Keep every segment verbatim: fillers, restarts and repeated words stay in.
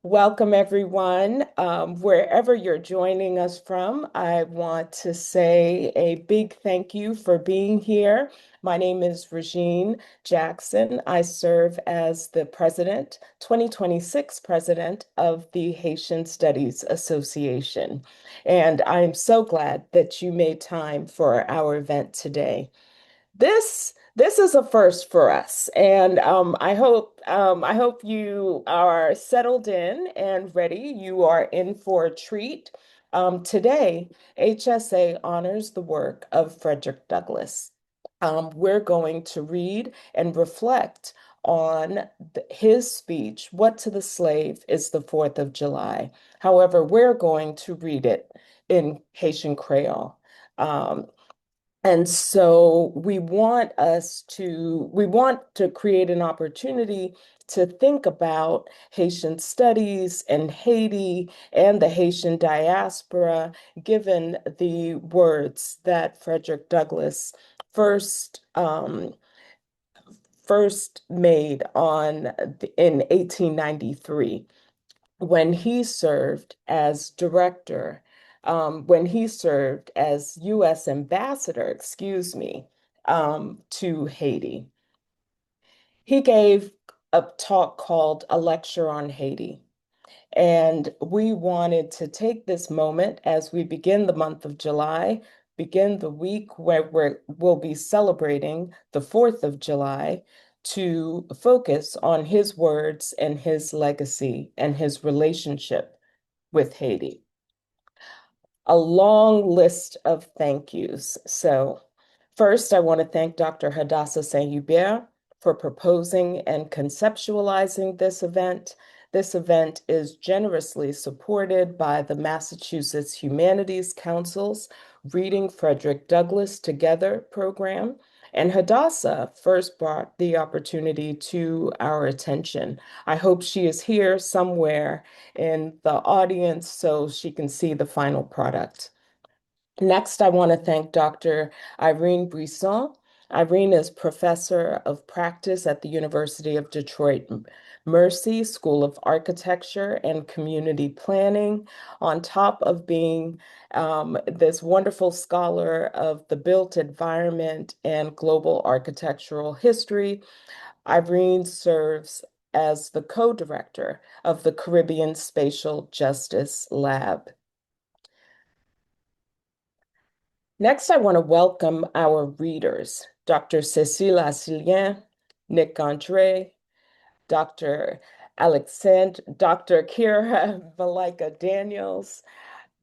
Welcome, everyone. Um, wherever you're joining us from, I want to say a big thank you for being here. My name is Regine Jackson. I serve as the president, twenty twenty-six president of the Haitian Studies Association. And I am so glad that you made time for our event today. This this is a first for us, and um, I hope um, I hope you are settled in and ready. You are in for a treat. Um, today, H S A honors the work of Frederick Douglass. Um, we're going to read and reflect on th- his speech, What to the Slave is the Fourth of July. However, we're going to read it in Haitian Creole. Um, and so we want us to, we want to create an opportunity to think about Haitian studies and Haiti and the Haitian diaspora, given the words that Frederick Douglass first um, first made on the, in eighteen ninety-three when he served as director, um, when he served as U S ambassador, excuse me, um, to Haiti. He gave a talk called A Lecture on Haiti. And we wanted to take this moment as we begin the month of July, begin the week where we're, we'll be celebrating the fourth of July, to focus on his words and his legacy and his relationship with Haiti. A long list of thank yous. So, first, I want to thank Doctor Hadassah St. Hubert for proposing and conceptualizing this event. This event is generously supported by the Massachusetts Humanities Council's Reading Frederick Douglass Together program, and Hadassah first brought the opportunity to our attention. I hope she is here somewhere in the audience so she can see the final product. Next, I want to thank Doctor Irene Brisson. Irene is professor of practice at the University of Detroit Mercy School of Architecture and Community Planning, on top of being um, this wonderful scholar of the built environment and global architectural history. Irene serves as the co director of the Caribbean Spatial Justice Lab. Next, I want to welcome our readers, Doctor Cécile Assilien, Nick Andre, Doctor Alexandre, Doctor Kira Malika Daniels,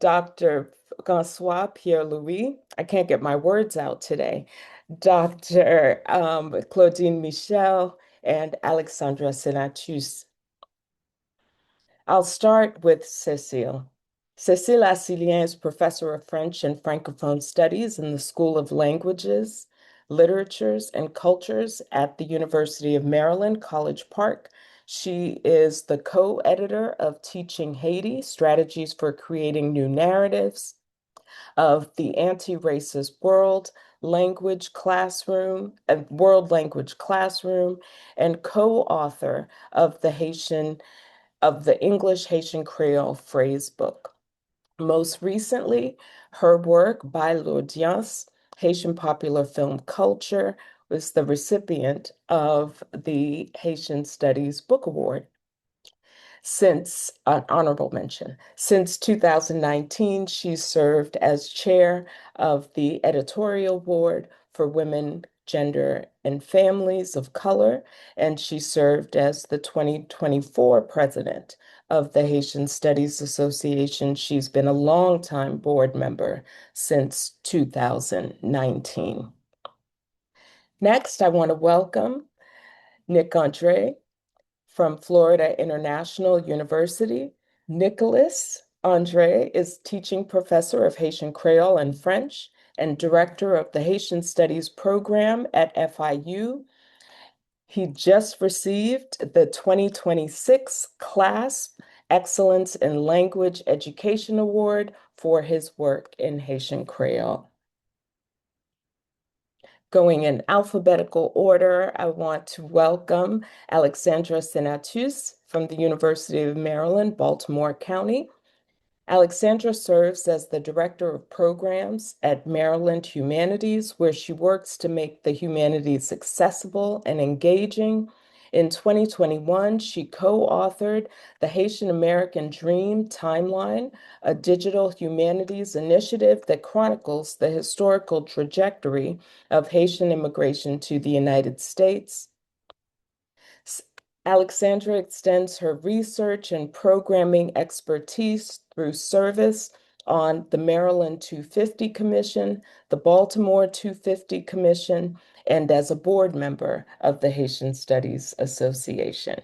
Doctor Francois Pierre Louis. I can't get my words out today. Doctor Um, Claudine Michel and Alexandra Senatus. I'll start with Cécile. Cécile Assilien is professor of French and Francophone studies in the School of Languages, Literatures, and Cultures at the University of Maryland, College Park. She is the co editor of Teaching Haiti: Strategies for Creating New Narratives, of the Anti-Racist World Language Classroom, uh, World Language Classroom, and co author of the Haitian of the English Haitian Creole Phrase Book. Most recently, her work, Bay Lodians: Haitian Popular Film Culture, was the recipient of the Haitian Studies Book Award. Since an honorable mention, since two thousand nineteen, she served as chair of the editorial board for women, gender, and families of color, and she served as the twenty twenty-four president of the Haitian Studies Association. She's been a longtime board member since two thousand nineteen. Next, I want to welcome Nick Andre from Florida International University. Nicolas Andre is teaching professor of Haitian Creole and French and director of the Haitian Studies program at F I U. He just received the twenty twenty-six CLASP Excellence in Language Education Award for his work in Haitian Creole. Going in alphabetical order, I want to welcome Alexandra Senatus from the University of Maryland, Baltimore County. Alexandra serves as the Director of Programs at Maryland Humanities, where she works to make the humanities accessible and engaging. In twenty twenty-one, she co-authored The Haitian American Dream Timeline, a digital humanities initiative that chronicles the historical trajectory of Haitian immigration to the United States. S-, Alexandra extends her research and programming expertise through service on the Maryland two fifty Commission, the Baltimore two fifty Commission, and as a board member of the Haitian Studies Association.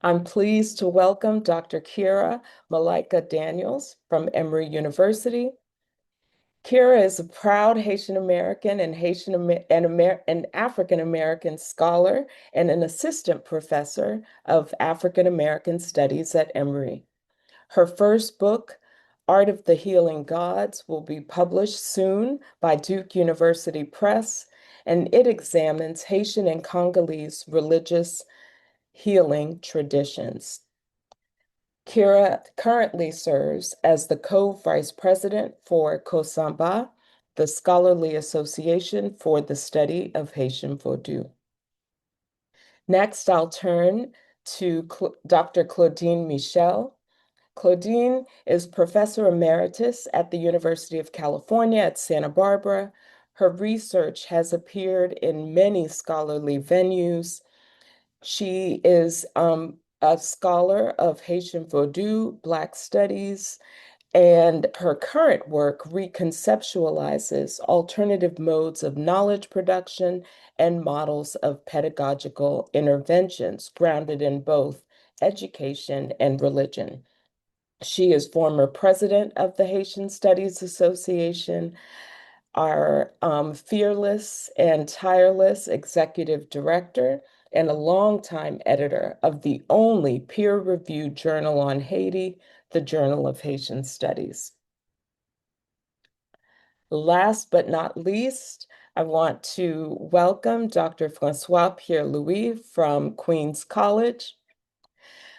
I'm pleased to welcome Doctor Kira Malaika Daniels from Emory University. Kira is a proud Haitian American and Haitian Amer- and, Amer- and African American scholar and an assistant professor of African American Studies at Emory. Her first book, Art of the Healing Gods, will be published soon by Duke University Press, and it examines Haitian and Congolese religious healing traditions. Kira currently serves as the co-vice president for COSABA, the Scholarly Association for the Study of Haitian Vodou. Next, I'll turn to Cl- Doctor Claudine Michel. Claudine is Professor Emeritus at the University of California at Santa Barbara. Her research has appeared in many scholarly venues. She is um, a scholar of Haitian Vodou, Black Studies, and her current work reconceptualizes alternative modes of knowledge production and models of pedagogical interventions grounded in both education and religion. She is former president of the Haitian Studies Association, our um, fearless and tireless executive director, and a longtime editor of the only peer-reviewed journal on Haiti, the Journal of Haitian Studies. Last but not least, I want to welcome Doctor Francois Pierre-Louis from Queens College.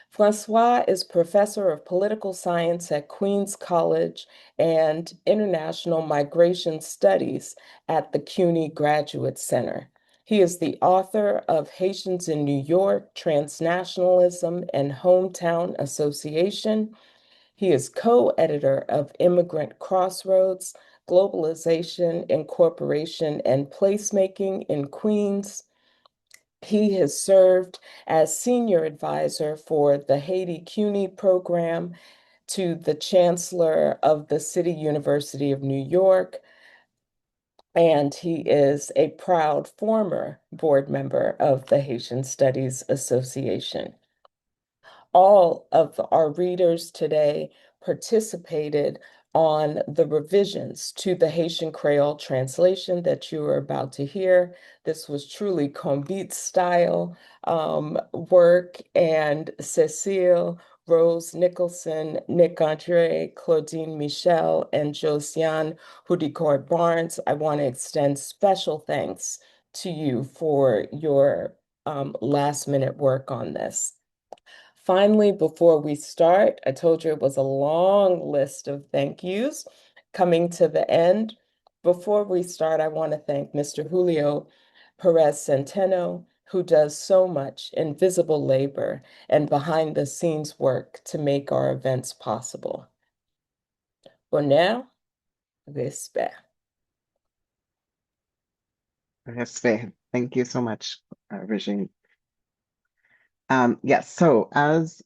Francois is professor of political science at Queens College and international migration studies at the CUNY Graduate Center. He is the author of Haitians in New York, Transnationalism and Hometown Association. He is co-editor of Immigrant Crossroads, Globalization, Incorporation, and Placemaking in Queens. He has served as senior advisor for the Haiti CUNY program to the chancellor of the City University of New York, and he is a proud former board member of the Haitian Studies Association. All of our readers today participated on the revisions to the Haitian Creole translation that you are about to hear. This was truly Konbit style um, work, and Cecile, Rose Nicholson, Nick Andre, Claudine Michel, and Josiane Hudicor Barnes, I want to extend special thanks to you for your um, last minute work on this. Finally, before we start, I told you it was a long list of thank yous coming to the end. Before we start, I want to thank Mister Julio Perez Centeno, who does so much invisible labor and behind the scenes work to make our events possible. Honneur, respect. Respect. Thank you so much, uh, Regine. Um, yes, so as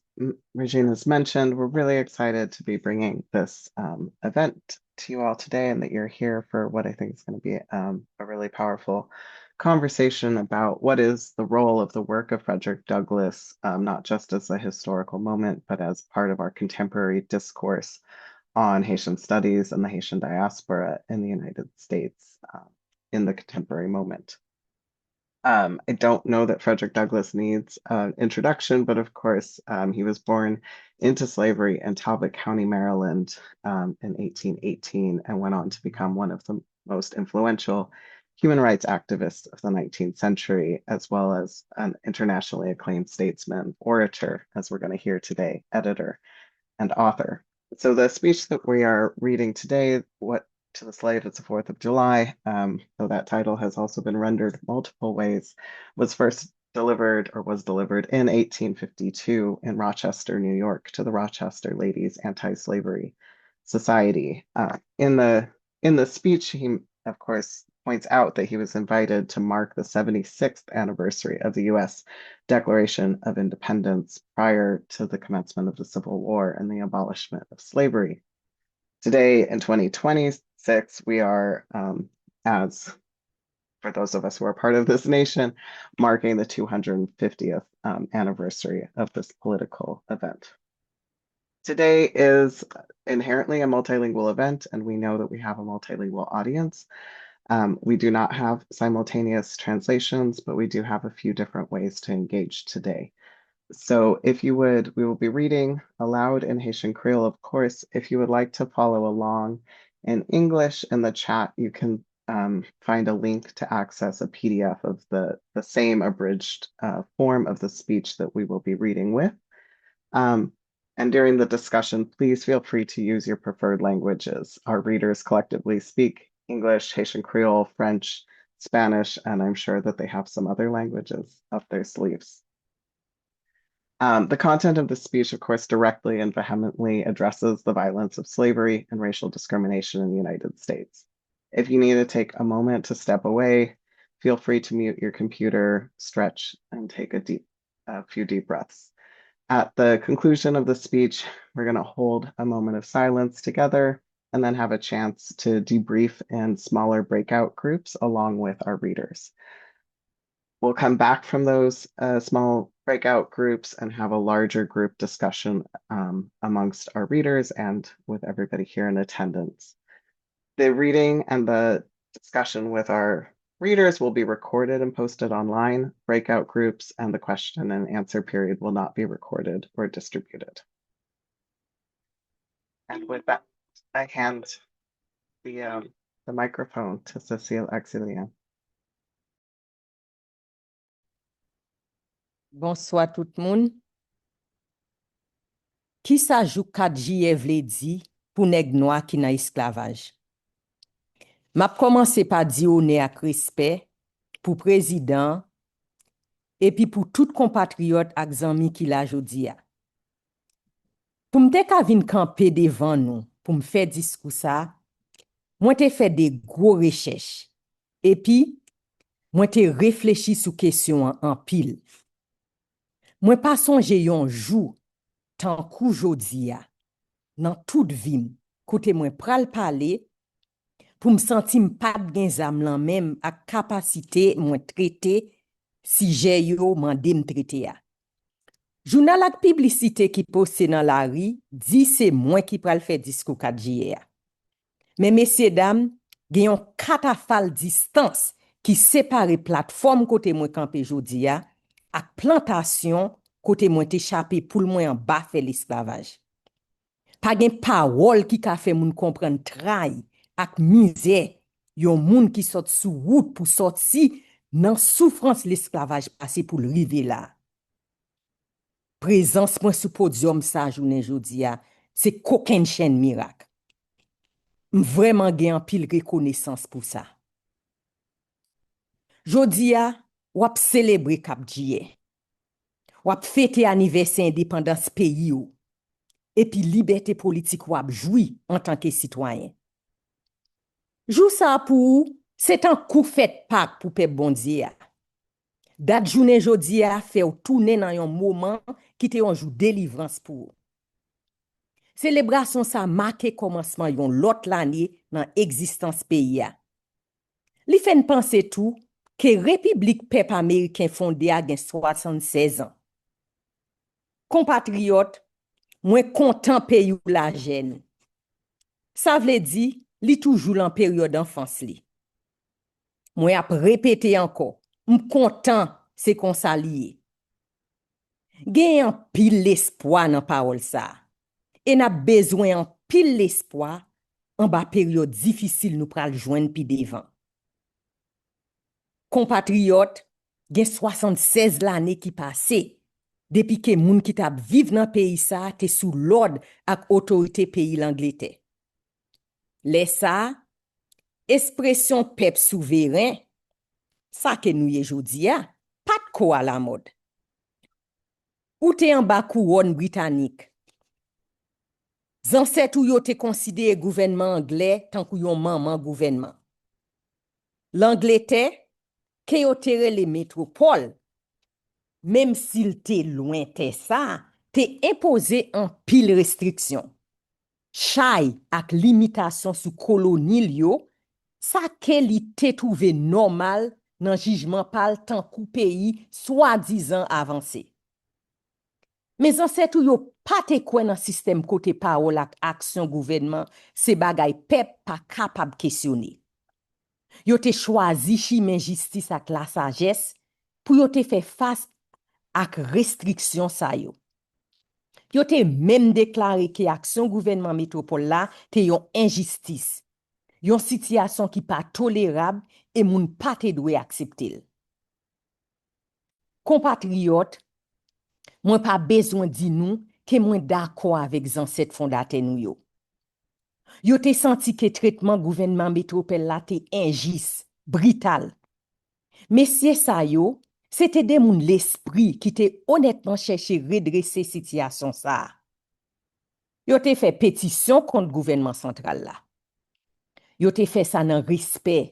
Regina's mentioned, we're really excited to be bringing this um, event to you all today and that you're here for what I think is going to be um, a really powerful conversation about what is the role of the work of Frederick Douglass, um, not just as a historical moment, but as part of our contemporary discourse on Haitian studies and the Haitian diaspora in the United States um, in the contemporary moment. Um, I don't know that Frederick Douglass needs uh, introduction, but of course, um, he was born into slavery in Talbot County, Maryland um, in eighteen eighteen and went on to become one of the most influential human rights activist of the nineteenth century, as well as an internationally acclaimed statesman, orator, as we're going to hear today, editor, and author. So the speech that we are reading today, what to the slate, it's the fourth of July, um, though that title has also been rendered multiple ways, was first delivered or was delivered in eighteen fifty-two in Rochester, New York, to the Rochester Ladies Anti-Slavery Society. Uh, in the in the speech, he, of course, points out that he was invited to mark the seventy-sixth anniversary of the U S Declaration of Independence prior to the commencement of the Civil War and the abolishment of slavery. Today, in twenty twenty-six, we are, um, as for those of us who are part of this nation, marking the two hundred fiftieth, um, anniversary of this political event. Today is inherently a multilingual event, and we know that we have a multilingual audience. Um, we do not have simultaneous translations, but we do have a few different ways to engage today. So if you would, we will be reading aloud in Haitian Creole, of course. If you would like to follow along in English in the chat, you can, um, find a link to access a P D F of the, the same abridged, uh, form of the speech that we will be reading with. Um, and during the discussion, please feel free to use your preferred languages. Our readers collectively speak English, Haitian Creole, French, Spanish, and I'm sure that they have some other languages up their sleeves. Um, the content of the speech, of course, directly and vehemently addresses the violence of slavery and racial discrimination in the United States. If you need to take a moment to step away, feel free to mute your computer, stretch, and take a deep, a few deep breaths. At the conclusion of the speech, we're going to hold a moment of silence together and then have a chance to debrief in smaller breakout groups along with our readers. We'll come back from those, uh, small breakout groups and have a larger group discussion, um, amongst our readers and with everybody here in attendance. The reading and the discussion with our readers will be recorded and posted online. Breakout groups and the question and answer period will not be recorded or distributed. And with that, I hand the, um, the microphone to Cécile Axélien. Bonswa tout moun. Kisa jou kat jiyè vle di pou nèg nwa ki nan esklavaj? M ap kòmanse pa di onè ak respè pou prezidan an epi pou tout konpatriyòt ak zanmi ki la jodi a. Pou m te ka vin kanpe devan nou pou m fè diskou sa a, mwen te fè de gwo rechèch, epi mwen te reflechi sou kesyon an anpil. Mwen pa sonje yon jou tankou jodi a, nan tout vi m, kote mwen pral pale, pou m santi m pa t gen zam lan men m ak kapasite mwen trete sijè yo mande m trete a. Jounal ak piblisite ki poste nan lari di se mwen ki pral fè diskou kat jiyè a. Men mesyedam, gen yon katafal distans ki separe platfòm kote mwen kanpe jodi a ak plantasyon kote mwen te chape poul mwen anba fè lesklavaj. Pa gen pawòl ki ka fè moun konprann tray ak mizè yon moun ki sot sou wout pou sòti nan soufrans lesklavaj pase pou l rive la. Prezans mwen sou podyòm sa jounen jodi a se kokennchenn mirak. M vrèman gen anpil rekonesans pou sa. Jodi a, w ap selebre kat jiyè. W ap fete anivèsè endepandans peyi w epi libète politik w ap jwi antanke sitwayen. Jou sa a pou ou se tankou fèt Pak pou pèp Bondye a. Dat jounen jodi a fè w tounen nan yon moman ki te yon jou delivrans pou ou. Selebrasyon sa a make kòmansman yon lòt lane nan egzistans peyi a. Li fè n panse tou ke repiblik pèp ameriken fonde a gen swasannsèz an. Konpatriyòt, mwen kontan peyi w lajè nou. Sa vle di, li toujou lan peryòd anfans li. Mwen ap repete ankò, m kontan se konsa li ye. Genyen anpil lespwa nan pawòl sa a, e n ap bezwen anpil lespwa anba peryòd difisil nou pral jwenn pi devan. Konpatriyòt, gen swasannsèz lane ki pase depi ke moun ki t ap viv nan peyi sa a te sou lòd ak otorite peyi Langletè. Lè sa a, ekspresyon pèp souveren, sa ke nou ye jodi a, pa t ko alamòd. Ou te anba kouwòn britanik. Zansèt ou yo te konsidere gouvènman anglè tankou yon manman gouvènman. Langletè, ke yo te rele metwopòl, menm si l te lwen tè sa a, te enpoze anpil restriksyon, chay ak limitasyon sou koloni l yo, sa ke li te twouve nòmal nan jijman pa l tankou peyi swadizan avanse. Men zansèt ou yo pa te kwè nan sistèm kote pawòl ak aksyon gouvènman se bagay pèp pa kapab kesyone. Yo te chwazi chimen jistis ak lasajès pou yo te fè fas ak restriksyon sa yo. Yo te menm deklare ke aksyon gouvènman metwopòl la te yon enjistis, yon sitiyasyon ki pa tolerab e moun pa te dwe aksepte l. Konpatriyòt, mwen pa bezwen di nou ke mwen dakò avèk zansèt fondatè nou yo. Yo te santi ke tretman gouvènman metwopòl la te enjis, brital. Mesye sa yo, se te de moun lespri ki te onètman chèche redrese sitiyasyon sa a. Yo te fè petisyon kont gouvènman santral la. Yo te fè sa nan respè,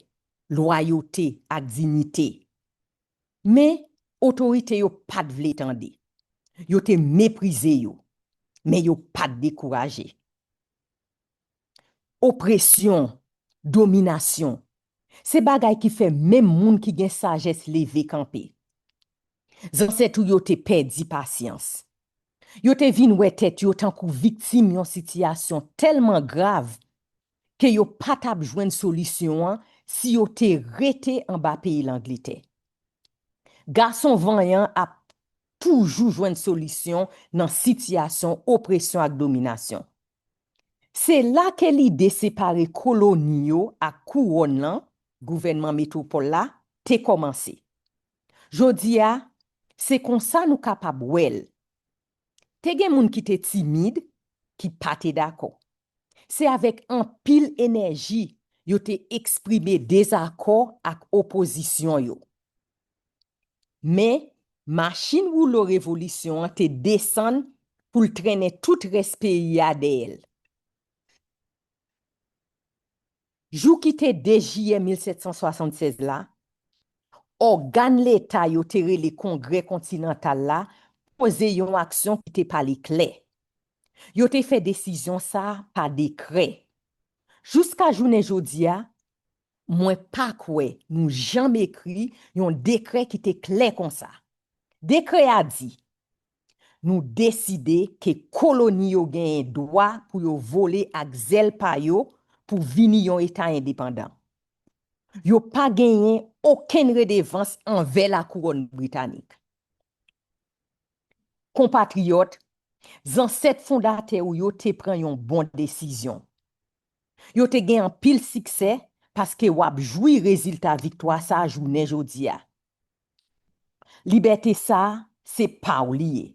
lwayote ak diyite. Men, otorite yo pa t vle tande. Yo te meprize yo, men yo pa t dekouraje. Opresyon, dominasyon, se bagay ki fè menm moun ki gen sajès leve kanpe. Zansèt ou yo te pèdi pasyans. Yo te vin wè tèt yo tankou viktim yon sitiyasyon tèlman grav ke yo pa t ap jwenn solisyon an si yo te rete anba peyi Langletè. Gason vanyan ap toujou jwenn solisyon nan sitiyasyon opresyon ak dominasyon. Se la ke lide separe koloni yo ak kouwòn lan, gouvènman metwopòl la, te kòmanse. Jodi a, se konsa nou kapab wè l. Te gen moun ki te timid, ki pa te dakò. Se avèk anpil enèji yo te eksprime dezakò ak opozisyon yo. Men, machin woulo revolisyon an te desann pou l trennen tout rès peyi a dèyè l. Jou ki te de jiyè mil sèt san swasannsèz la, ògàn Leta yo te rele Kongrè Kontinantal la poze yon aksyon ki te pale klè. Yo te fè desizyon sa a pa dekrè. Jiska jounen jodi a, mwen pa kwè nou janm ekri yon dekrè ki te klè konsa. Dekrè a di, nou deside ke koloni yo genyen dwa pou yo vole ak zèl pa yo pou vini yon eta endepandan. Yo pa genyen okenn redevans anvè lakouwòn britanik. Konpatriyòt, zansèt fondatè ou yo te pran yon bon desizyon. Yo te gen anpil siksè paske w ap jwi rezilta viktwa sa a jounen jodi a. Libète sa a, se pa w li ye.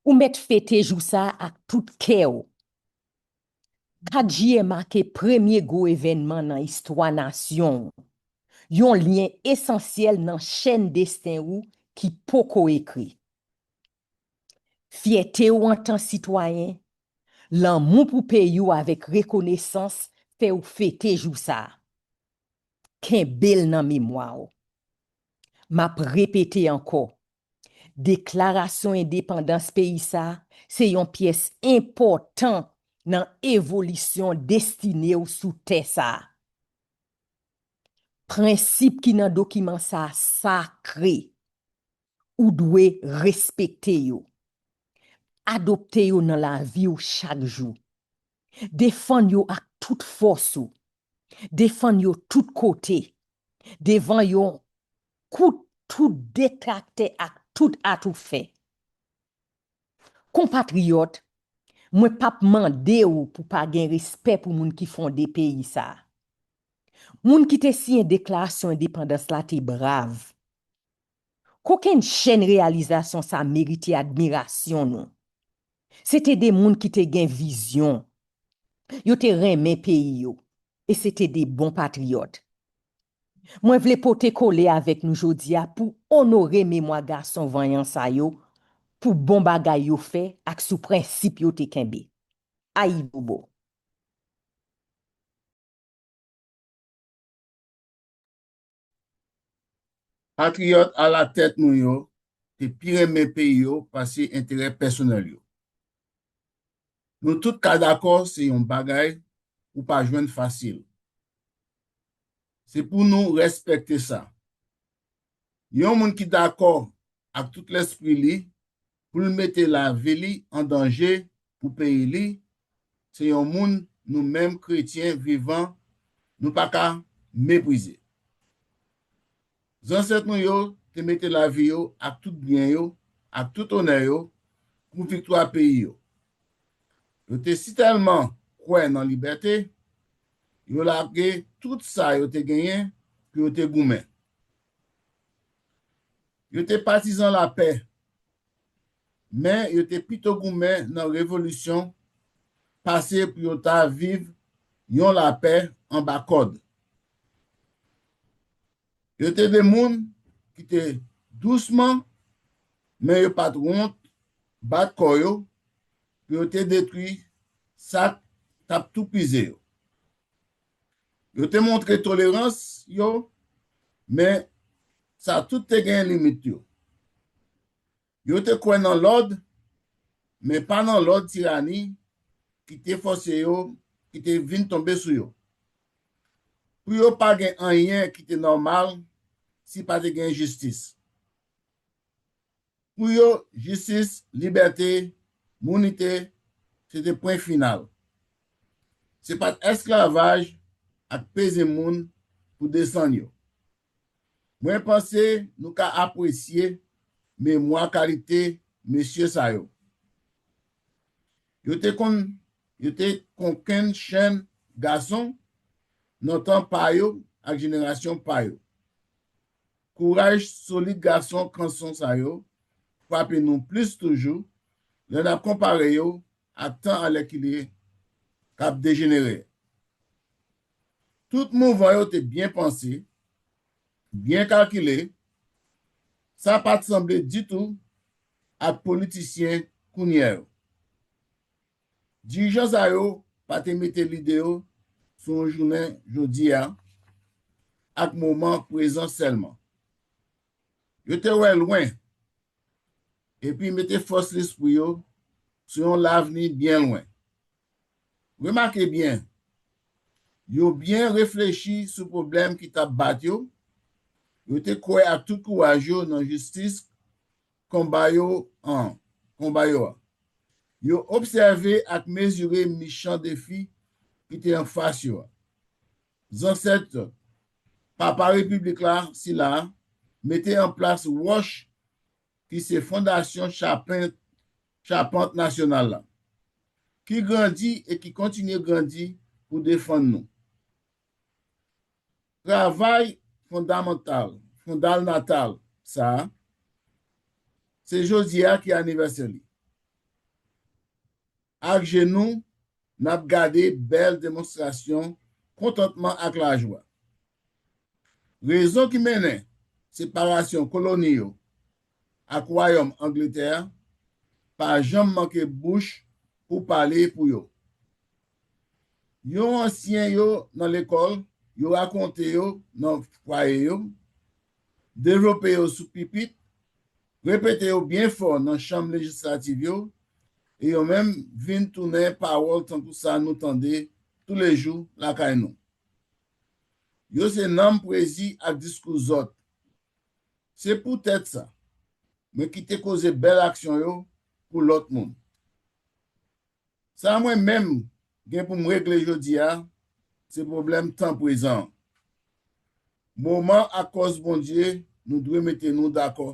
Ou mèt fete jou sa a ak tout kè w. Kat jiyè make premye gwo evènman nan istwa nasyon w, yon lyen esansyèl nan chèn desten ou ki poko ekri. Fyète w antan sitwayen, lanmou pou peyi w avèk rekonesans fè w fete jou sa a. Kenbe l nan memwa w. M ap repete ankò, deklarasyon endepandans peyi sa a se yon pyès enpòtan nan evolisyon destine w sou tè sa a. Prensip ki nan dokiman sa a sakre. Ou dwe respekte yo. Adopte yo nan lavi w chak jou. Defann yo ak tout fòs ou. Defann yo tout kote. Devan yo kout tout detraktè ak tout atoufè. Konpatriyòt, mwen p ap mande w pou pa gen respè pou moun ki fonde peyi sa a. Moun ki te siyen Deklarasyon Endepandans la te brav. Kokennchenn reyalizasyon sa merite admirasyon nou. Se te de moun ki te gen vizyon. Yo te renmen peyi yo. E se te de bon patriyòt. Mwen vle pote kole avèk nou jodi a pou onore memwa gason vanyan sa yo, pou bon bagay yo fè ak sou prensip yo te kenbe. Ayibobo! Patriyòt alatèt nou yo te pi renmen peyi yo pase enterè pèsonèl yo. Nou tout ka dakò se yon bagay ou pa jwenn fasil. Se pou nou respekte sa. Yon moun ki dakò ak tout lespri li pou l mete lavi li an danje pou peyi li, se yon moun nou menm kretyen vivan nou pa ka meprize. Zansèt nou yo te mete lavi yo ak tout byen yo, ak tout onè yo, pou viktwa peyi yo. Yo te sitèlman kwè nan libète, yo lage tout sa yo te genyen pou yo te goumen. Yo te patizan lapè, men yo te pito goumen nan revolisyon pase pou yo ta viv yon lapè anba kòd. Yo te de moun ki te dousman, men yo pa t wont bat kò yo pou yo te detwi sa k t ap toupize yo. Yo te montre tolerans yo, men sa tout te gen limit yo. Yo te kwè nan lòd, men pa nan lòd tirani ki te fòse yo, ki te vin tonbe sou yo. Pou yo pa gen anyen ki te nòmal si pa te gen jistis. Pou yo, jistis, libète, mounite, se te pwen final. Se pa t esklavaj ak peze moun pou desann yo. Mwen panse nou ka apresye memwa kalite mesye sa yo. Yo te konn, yo te kokennchenn gason nan tan pa yo ak jenerasyon pa yo. Kouraj solid gason kanson sa yo frape nou plis toujou lè n ap konpare yo ak tan alèkile k ap dejenere. Tout mouvman yo te byen panse, byen kalkile, sa pa t sanble ditou ak politisyen kounye a yo. Dirijan sa yo pa te mete lide yo sou yon jounen jodi a ak moman prezan sèlman. Yo te wè lwen, epi mete fòs lespri yo sou yon lavni byen lwen. Remake byen, yo byen reflechi sou pwoblèm ki t ap bat yo, yo te kwè ak tout kouraj yo nan jistis konba yo an, konba yo a. Yo obsève ak mezire michan defi ki te anfas yo a. Zansèt papa repiblik la, sila a, mete an plas wòch ki se fondasyon chapant, chapant nasyonal la, ki grandi e ki kontinye grandi pou defann nou. Travay fondamantal, fondalnatal sa a, se jodi a ki anivèsè li. Ak jenou, n ap gade bèl demonstrasyon kontantman ak lajwa. Rezon ki mennen separasyon koloni yo ak Wayòm Angletè a pa janm manke bouch pou pale pou yo. Yo anseye yo nan lekòl, yo rakonte yo nan fwaye yo, devlope yo sou pipit, repete yo byen fò nan chanm lejislatif yo, e yo menm vin tounen pawòl tankou sa nou tande toulejou lakay nou. Yo se nanm pwezi ak diskou zòt. Se poutèt sa, mwen kite koze bèl aksyon yo pou lòt moun. Sa mwen menm gen pou m regle jodi a, se pwoblèm tan prezan an. Moman ak kòz Bondye, nou dwe mete nou dakò.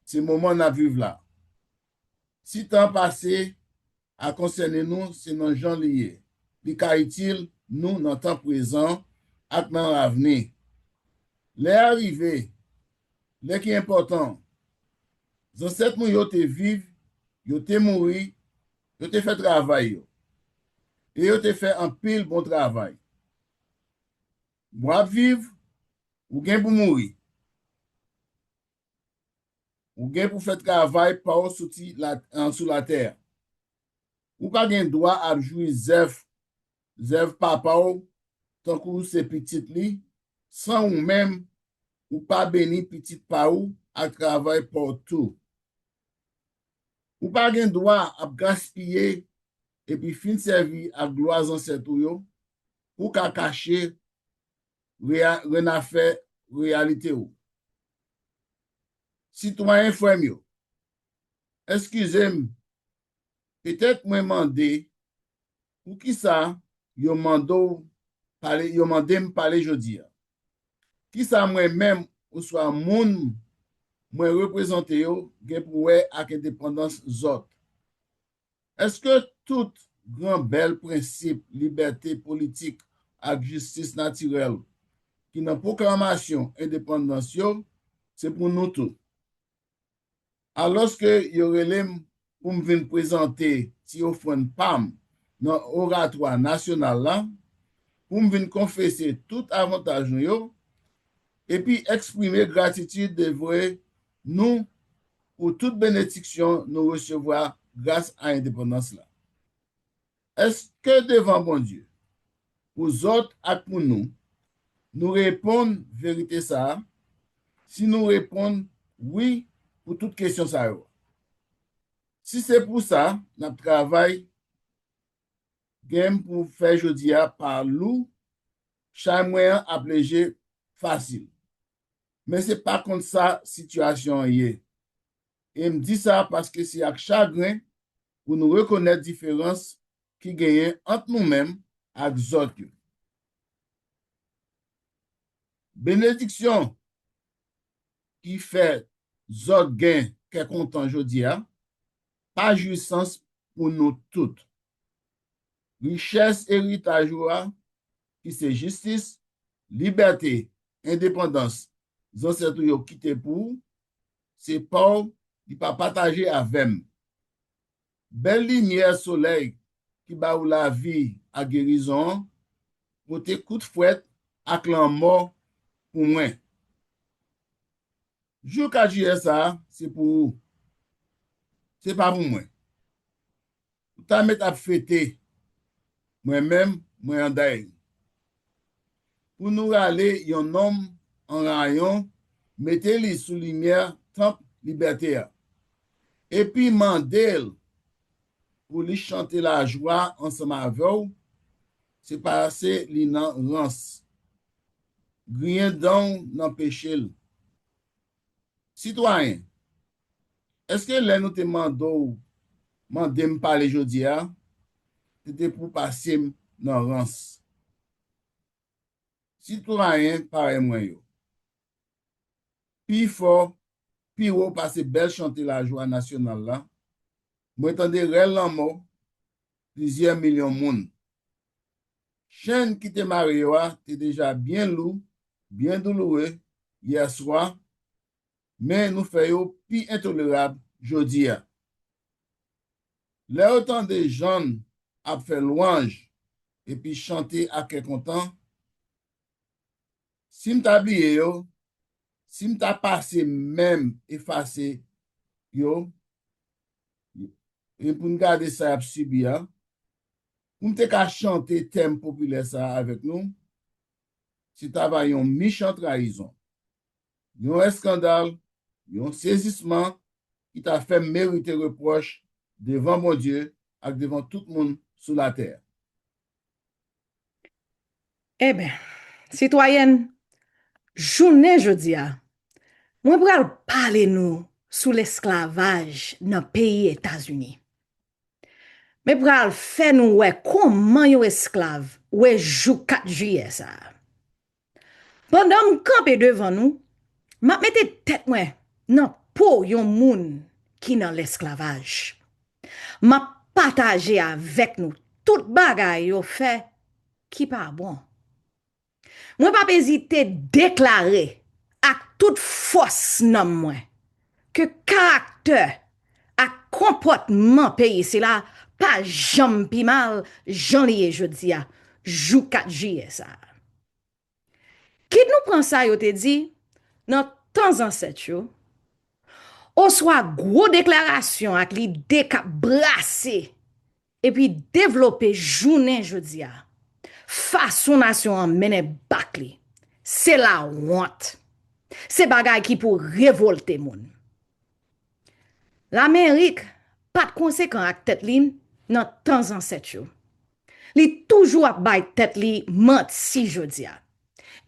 Se moman n ap viv la. Si tan pase a konsène nou, se nan jan li ye. Li ka itil nou nan tan prezan ak nan lavni. Lè a rive, lè ki enpòtan. Zansèt nou yo te viv, yo te mouri, yo te fè travay yo. E yo te fè anpil bon travay. W ap viv, ou gen pou mouri. Ou gen pou fè travay pa w sou ti la, an, sou latè a. Ou pa gen dwa ap jwi zèv, zèv papa w tankou se pitit li, san ou menm, ou pa beni pitit pa ou ak travay pa w tou. Ou pa gen dwa ap gaspiye epi fin sèvi ak glwa zansèt ou yo pou w ka kache reya-, rennafè reyalite w. Sitwayen frè m yo, eskize m, petèt mwen mande poukisa yo mande w pale, yo mande m pale jodi a. Kisa mwen menm oswa moun mwen reprezante yo gen pou wè ak endepandans zòt? Èske tout gran bèl prensip libète politik ak jistis natirèl ki nan pwoklamasyon endepandans yo se pou nou tout? Alòske yo rele m pou m vin prezante ti ofrann pa m nan oratwa nasyonal la, pou m vin konfese tout avantaj nou yo, epi eksprime gratitid devwe nou pou tout benediksyon nou resevwa gras a endepandans la. Èske devan Bondye, pou zòt ak pou nou, nou reponn verite sa a? Si nou reponn wi pou tout kesyon sa yo. Si se pou sa n ap travay, gen pou fè jodi a pa lou, chay mwen an ap leje fasil. Men se pa konsa sitiyasyon an ye. E m di sa paske se ak chagren pou nou rekonèt diferans ki genyen ant nou menm ak zòt yo. Benediksyon ki fè zòt gen kè kontan jodi a, pa jwisans pou nou tout. Richès eritaj ou a, ki se jistis, libète, endepandans, zansèt ou yo kite pou ou, se pa w li pa pataje avè m. Bèl limyè solèy ki ba ou lavi ak gerizon an, pote kout fwèt ak lanmò pou mwen. Jou kat jiyè sa a, se pou ou. Se pa pou mwen. Ou ta mèt ap fete. Mwen menm, mwen an dèy. Pou nou rale yon nonm an rayon, mete li sou limyè tanp libète a. Epi mande l pou li chante lajwa ansanm avè w, se pase li nan rans. Griyen dan w nan peche l. Sitwayen, èske lè nou te mande w, mande m pale jodi a, se te pou pase m nan rans? Sitwayen parèy mwen yo, pi fò, pi wo pase bèl chante lajwa nasyonal la, mwen tande rèl lanmò plizyè milyon moun. Chenn ki te mare yo a te deja byen lou, byen douloure yèswa, men nou fè yo pi entolerab jodi a. Lè yo tande Jàn ap fè lwanj epi chante ak kè kontan, si m ta bliye yo, si m ta pase men m efase yo, e pou n gade sa y ap sibi a, pou m te ka chante tèm popilè sa a avèk nou, se ta va yon michan trayizon, yon eskandal, yon sezisman ki ta fè m merite repwòch devan Bondye ak devan tout moun sou latè. Enben, sitwayèn, jounen jodi a, mwen pral pale nou sou lesklavaj nan peyi Etazini. Mwen pral fè nou wè kòman yon esklav wè jou kat jiyè sa a. Pandan m kanpe devan nou, m ap mete tèt mwen nan po yon moun ki nan lesklavaj. M ap pataje avèk nou tout bagay yo fè ki pa bon. Mwen p ap ezite deklare ak tout fòs nanm mwen ke karaktè ak konpòtman peyi sila pa janm pi mal jan li ye jodi a, jou kat jiyè sa a. Kit nou pran sa yo te di nan tan zansèt yo, oswa gwo deklarasyon ak lide k ap brase epi devlope jounen jodi a, fason nasyon an mennen bak li, se lawont. Se bagay ki pou revòlte moun. Lamerik pa t konsekan ak tèt li nan tan zansèt yo. Li toujou ap bay tèt li manti jodi a.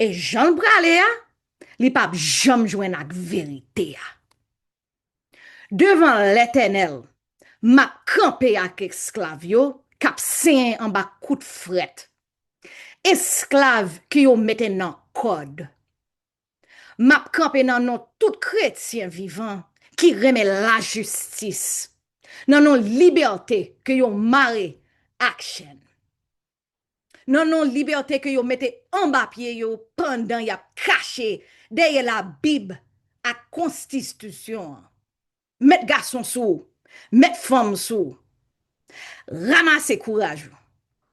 E jan l prale a, li p ap janm jwenn ak verite a. Devan Letènèl, m ap kanpe ak esklav yo k ap senyen anba kout frèt. Esklav ke yo mete nan kòd. M ap kanpe nan non tout kretyen vivan ki renmen lajistis, nan non libète ke yo mare ak chèn, nan non libète ke yo mete anba pye yo pandan y ap kache dèyè Labib ak Konstitisyon an. Met gason sou ou, met fanm sou ou. Ranmase kouraj ou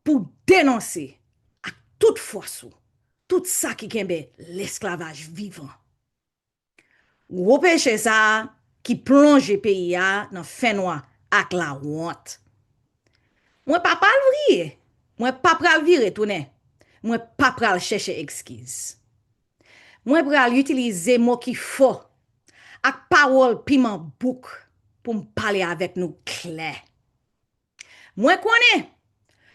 pou w denonse ak tout fòs ou tout sa ki kenbe lesklavaj vivan. Gwo peche sa a ki plonje peyi a nan fènwa ak lawont. Mwen pa pral vire, mwen pa pral vire tounen, mwen pa pral chèche ekskiz. Mwen pral itilize mo ki fò ak pawòl piman bouk pou m pale avèk nou klè. Mwen konnen,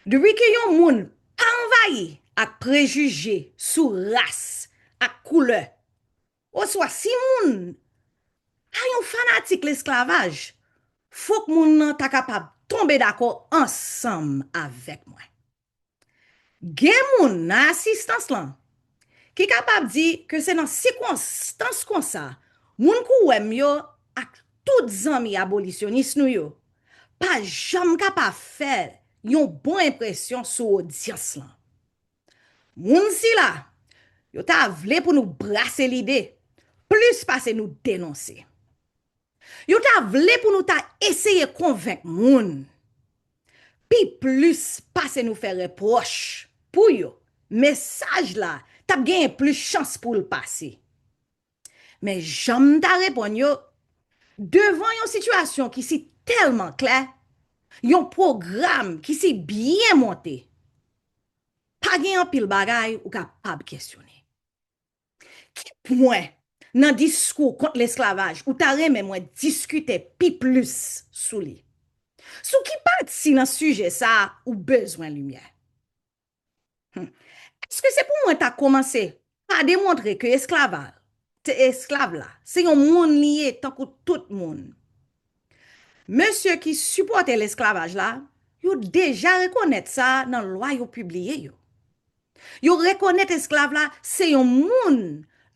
depi ke yon moun pa anvayi ak prejije sou ras ak koulè, oswa si moun pa yon fanatik lesklavaj, fòk moun nan ta kapab tonbe dakò ansanm avèk mwen. Gen moun nan asistans lan ki kapab di ke se nan sikonstans konsa, moun k ou wè m yo ak tout zanmi abolisyonis nou yo pa janm kapab fè yon bon enpresyon sou odyans lan. Moun sila, yo ta vle pou nou brase lide plis pase nou denonse. Yo ta vle pou nou ta eseye konvenk moun. Pi plis pase nou fè repwòch pou yo, mesaj la t ap genyen plis chans pou l pase. Men jan m ta reponn yo, devan yon sitiyasyon ki si tèlman klè, yon pwogram ki si byen monte, pa gen anpil bagay ou kapab kesyone. Ki pwen nan diskou kont lesklavaj ou ta renmen mwen diskite pi plis sou li? Sou ki pati nan sijè sa a ou bezwen limyè? Hmm. Èske se pou mwen ta kòmanse pa demontre ke esklava, te esklav la, se yon moun li ye tankou tout moun? Mesye ki sipòte lesklavaj la, yo deja rekonèt sa nan lwa yo pibliye yo. Yo rekonèt esklav la se yon moun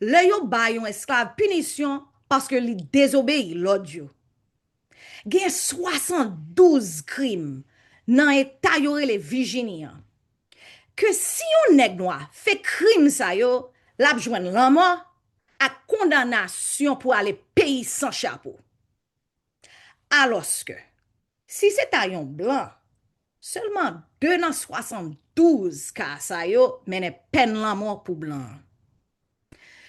lè yo ba yon esklav pinisyon paske li dezobeyi lòd yo. Gen swasanndouz krim nan eta yo rele Vijini an, ke si yon nèg nwa fè krim sa yo, l ap jwenn lanmò ak kondanasyon pou ale peyi san chapo. Alòske, si se ta yon blan, sèlman de nan swasanndouz ka sa yo mennen pèn lanmò pou blan an.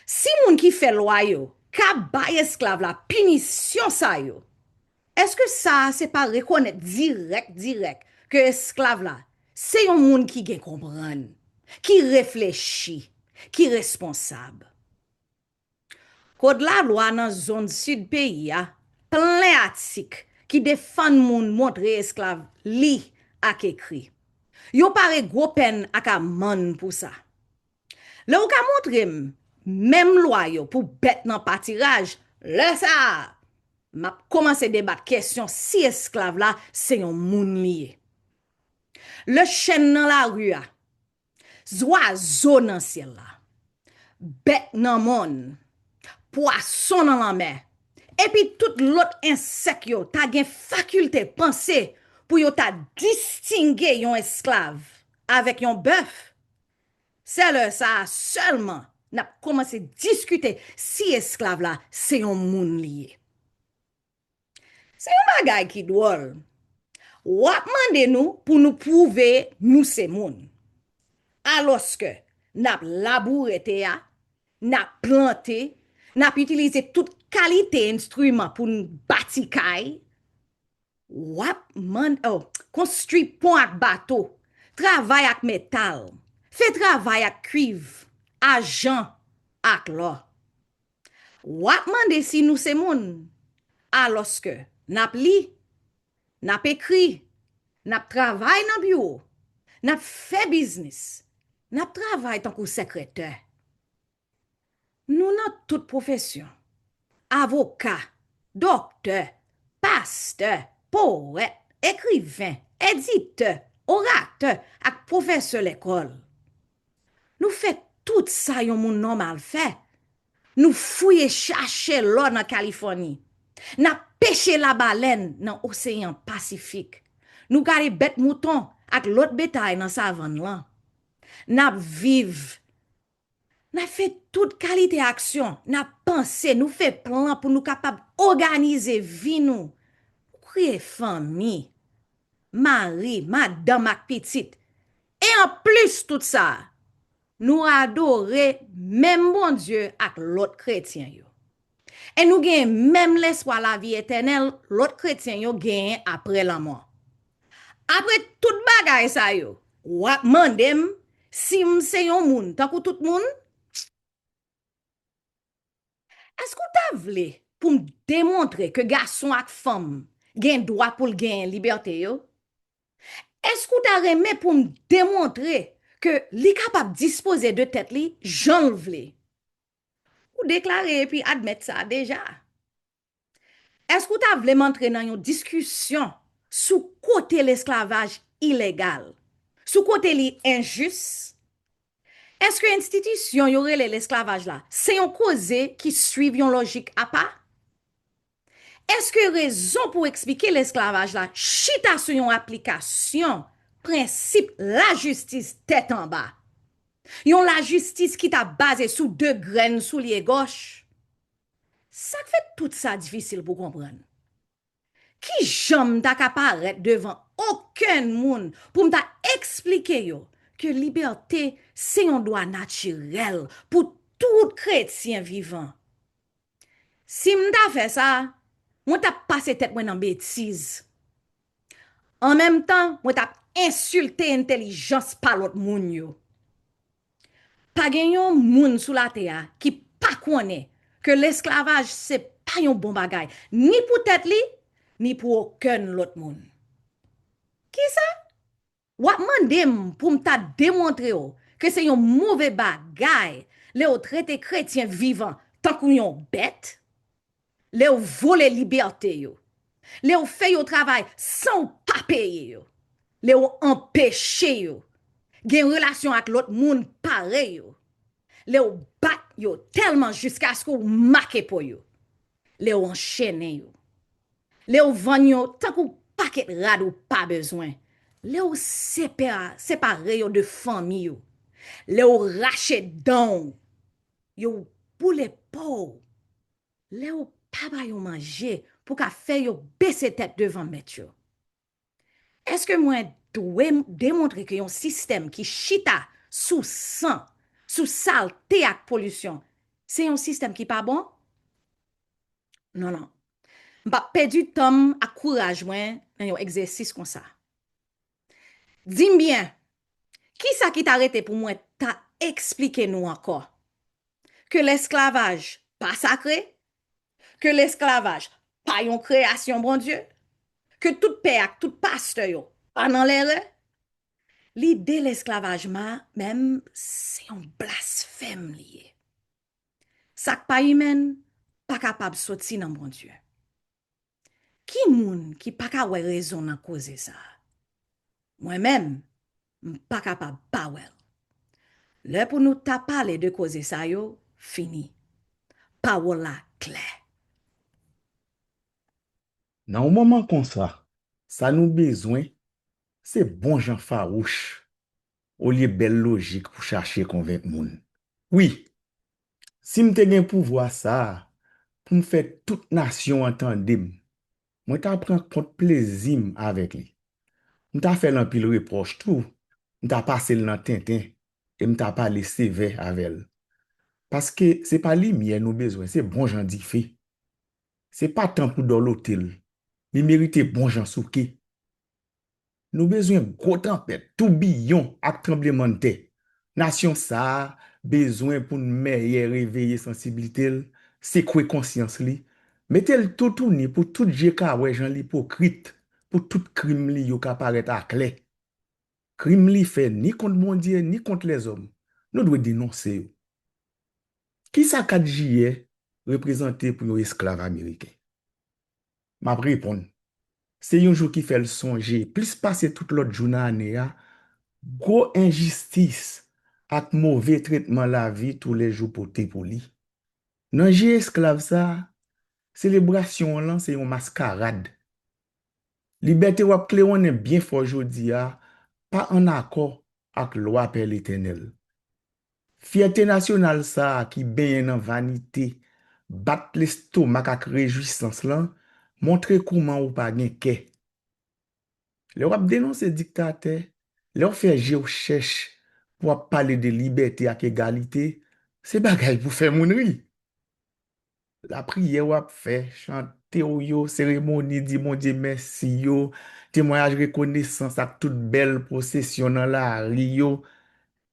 Si moun ki fè lwa yo ka bay esklav la pinisyon sa yo, èske sa a se pa rekonèt dirèk dirèk ke esklav la se yon moun ki gen konprann, ki reflechi, ki responsab? Kòd lalwa nan zòn sid peyi a plen atik ki defann moun montre esklav li ak ekri. Yo pare gwo pèn ak amann pou sa. Lè w ka montre m menm lwa yo pou bèt nan patiraj, lè sa a, m ap kòmanse debat kesyon si esklav la se yon moun li ye. Lè chèn nan lari a, zwazo nan syèl la, bèt nan mòn, pwason nan lanmè, epi tout lòt ensèk yo ta gen fakilte panse pou yo ta distinge yon esklav avèk yon bèf, Se lè sa a sèlman n ap kòmanse diskite si esklav la se yon moun li ye. Se yon bagay ki dwòl. W ap mande nou pou nou pwouve nou se moun. Alòske n ap laboure tè a, n ap plante, n ap itilize tout kalite enstriman pou n bati kay, w ap man, oh, konstwi pon ak bato, travay ak metal, fè travay ak kwiv, ajan ak lò. W ap mande si nou se moun, alòske n ap li, n ap ekri, n ap travay nan biwo, n ap fè biznis, n ap travay tankou sekretè. Nou nan tout pwofesyon, avoka, doktè, pastè, powèt, ekriven, editè, oratè ak pwofesè lekòl. Nou fè tout sa yon moun nòmal fè. Nou fouye chache lò nan Kalifòni. N ap peche labalèn nan Oseyan Pasifik. Nou gade bèt mouton ak lòt betay nan savann lan. N ap viv. N ap fè tout kalite aksyon. N ap panse, nou fè plan pou nou kapab òganize vi nou. Nou kreye fanmi, mari, madanm ak pitit. E anplis tout sa, nou adore menm Bondye ak lòt kretyen yo. E nou gen menm lespwa lavi etènèl lòt kretyen yo genyen apre lanmò. Apre tout bagay sa yo, w ap mande m si m se yon moun tankou tout moun? Èske w ta vle pou m demontre ke gason ak fanm gen dwa pou l genyen libète yo? Èske w ta renmen pou m demontre ke li kapab dispoze de tèt li jan l vle? Ou deklare epi admèt sa deja. Èske w ta vle m antre nan yon diskisyon sou kote lesklavaj ilegal, sou kote li enjis? Èske enstitisyon yo rele lesklavaj la se yon koze ki swiv yon lojik apa? Èske rezon pou eksplike lesklavaj la chita sou yon aplikasyon prensip lajistis tèt anba? Yon lajistis ki ta baze sou de grenn soulye gòch? Sa k fè tout sa difisil pou konprann? Ki jan m ta ka parèt devan okenn moun pou m ta eksplike yo ke libète se yon dwa natirèl pou tout kretyen vivan? Si m ta fè sa, mwen t ap pase tèt mwen nan betiz. An menm tan, mwen t ap ensilte entèlijans pa lòt moun yo. Pa gen yon moun sou latè a ki pa konnen ke lesklavaj se pa yon bon bagay, ni pou tèt li, ni pou okenn lòt moun. Kisa? W ap mande m pou m ta demontre w ke se yon move bagay lè w trete kretyen vivan tankou yon bèt? Lè w vole libète yo, lè w fè yo travay san w pa peye yo, lè w anpeche yo gen relasyon ak lòt moun parèy yo, lè w bat yo tèlman jiskaske w make po yo, lè w anchennen yo, lè w vann yo tankou pakèt rad ou pa bezwen, lè w sepa-, separe yo de fanmi yo, lè w rache dan w, yo boule po w, lè w pa ba yo manje pou ka fè yo bese tèt devan mèt yo. Èske mwen dwe m-, demontre ke yon sistèm ki chita sou san, sou salte ak polisyon, se yon sistèm ki pa bon? Non, non. M p ap pèdi tan m ak kouraj mwen nan yon egzèsis konsa. Di m byen, kisa ki ta rete pou mwen ta eksplike nou ankò? Ke lesklavaj pa sakre? Ke lesklavaj pa yon kreyasyon Bondye? Ke tout pè ak tout pastè yo pa nan lèrè? Lide lesklavaj ma-, menm se yon blasfèm li ye. Sa k pa imen pa kapab soti nan Bondye. Ki moun ki pa ka wè rezon nan koze sa a? Mwen menm, m pa kapab pa wè l. Lè pou nou ta pale de koze sa yo fini. Pawòl la klè. Nan yon moman konsa, sa nou bezwen, se bon jan fawouch. olye bèl lojik pou chache konvenk moun. Wi, si m te gen pouvwa sa a pou m fè tout nasyon an tande m, mwen ta pran kont plezi m avèk li. M ta fè l anpil repwòch tou, m ta pase l nan tenten e m ta pale sevè avè l. Paske se pa limyè nou bezwen, se bon jan dife. Se pa tan pou dòlote l. Li merite bon jan souke. Nou bezwen gwo tanpèt, toubiyon ak tranblemanntè. Nasyon sa a bezwen pou n mèyè reveye sansiblite l, sekwe konsyans li, mete l toutouni pou tout je ka wè jan l ipokrit, pou tout krim li yo ka parèt aklè. Krim li fè ni kont Bondye ni kont lèzòm, nou dwe denonse yo. Kisa kat jiyè reprezante pou yon esklav ameriken? M ap reponn. Se yon jou ki fè l sonje, plis pase tout lòt jou nan ane a, gwo enjistis ak move tretman lavi toulèjou pote pou li. Nan je esklav sa a, selebrasyon an lan se yon maskarad. Libète w ap klewonnen byen fò jodi a pa ann akò ak lwa Pè Letènèl. Fyète nasyonal sa a ki benyen nan vanite, bat lestomak ak rejwisans lan, montre kouman ou pa gen kè. Lè w ap denonse diktatè, lè w fè je w chèch pou w ap pale de libète ak egalite, se bagay pou fè moun ri. Lapriyè w ap fè, chante w yo, seremoni di Bondye mèsi yo, temwayaj rekonesans ak tout bèl pwosesyon nan lari yo,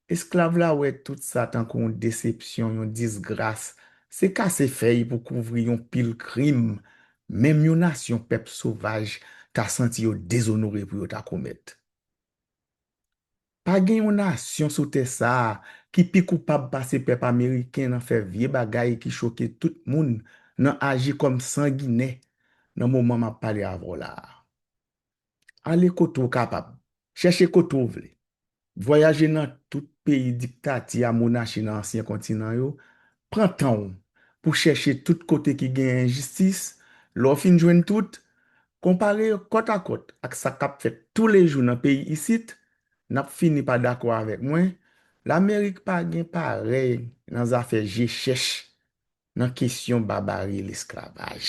esklav la wè tout sa tankou yon desepsyon, yon disgras. Se kase fèy pou kouvri yon pil krim, menm yon nasyon pèp sovaj ta santi yo dezonore pou yo ta komèt. Pa gen yon nasyon sou tè sa a ki pi koupab pase pèp ameriken nan fè vye bagay ki choke tout moun, nan aji kòm sanginè nan moman m ap pale avè w la a. Ale kote w kapab, chèche kote w vle. Vwayaje nan tout peyi diktati a monachi nan ansyen kontinan yo, pran tan w pou chèche tout kote ki gen enjistis, lè w fin jwenn tout, konpare yo kòtakòt ak sa k ap fèt toulejou nan peyi isit, n ap fini pa dakò avèk mwen, Lamerik pa gen parèy nan zafè je chèch nan kesyon babari lesklavaj.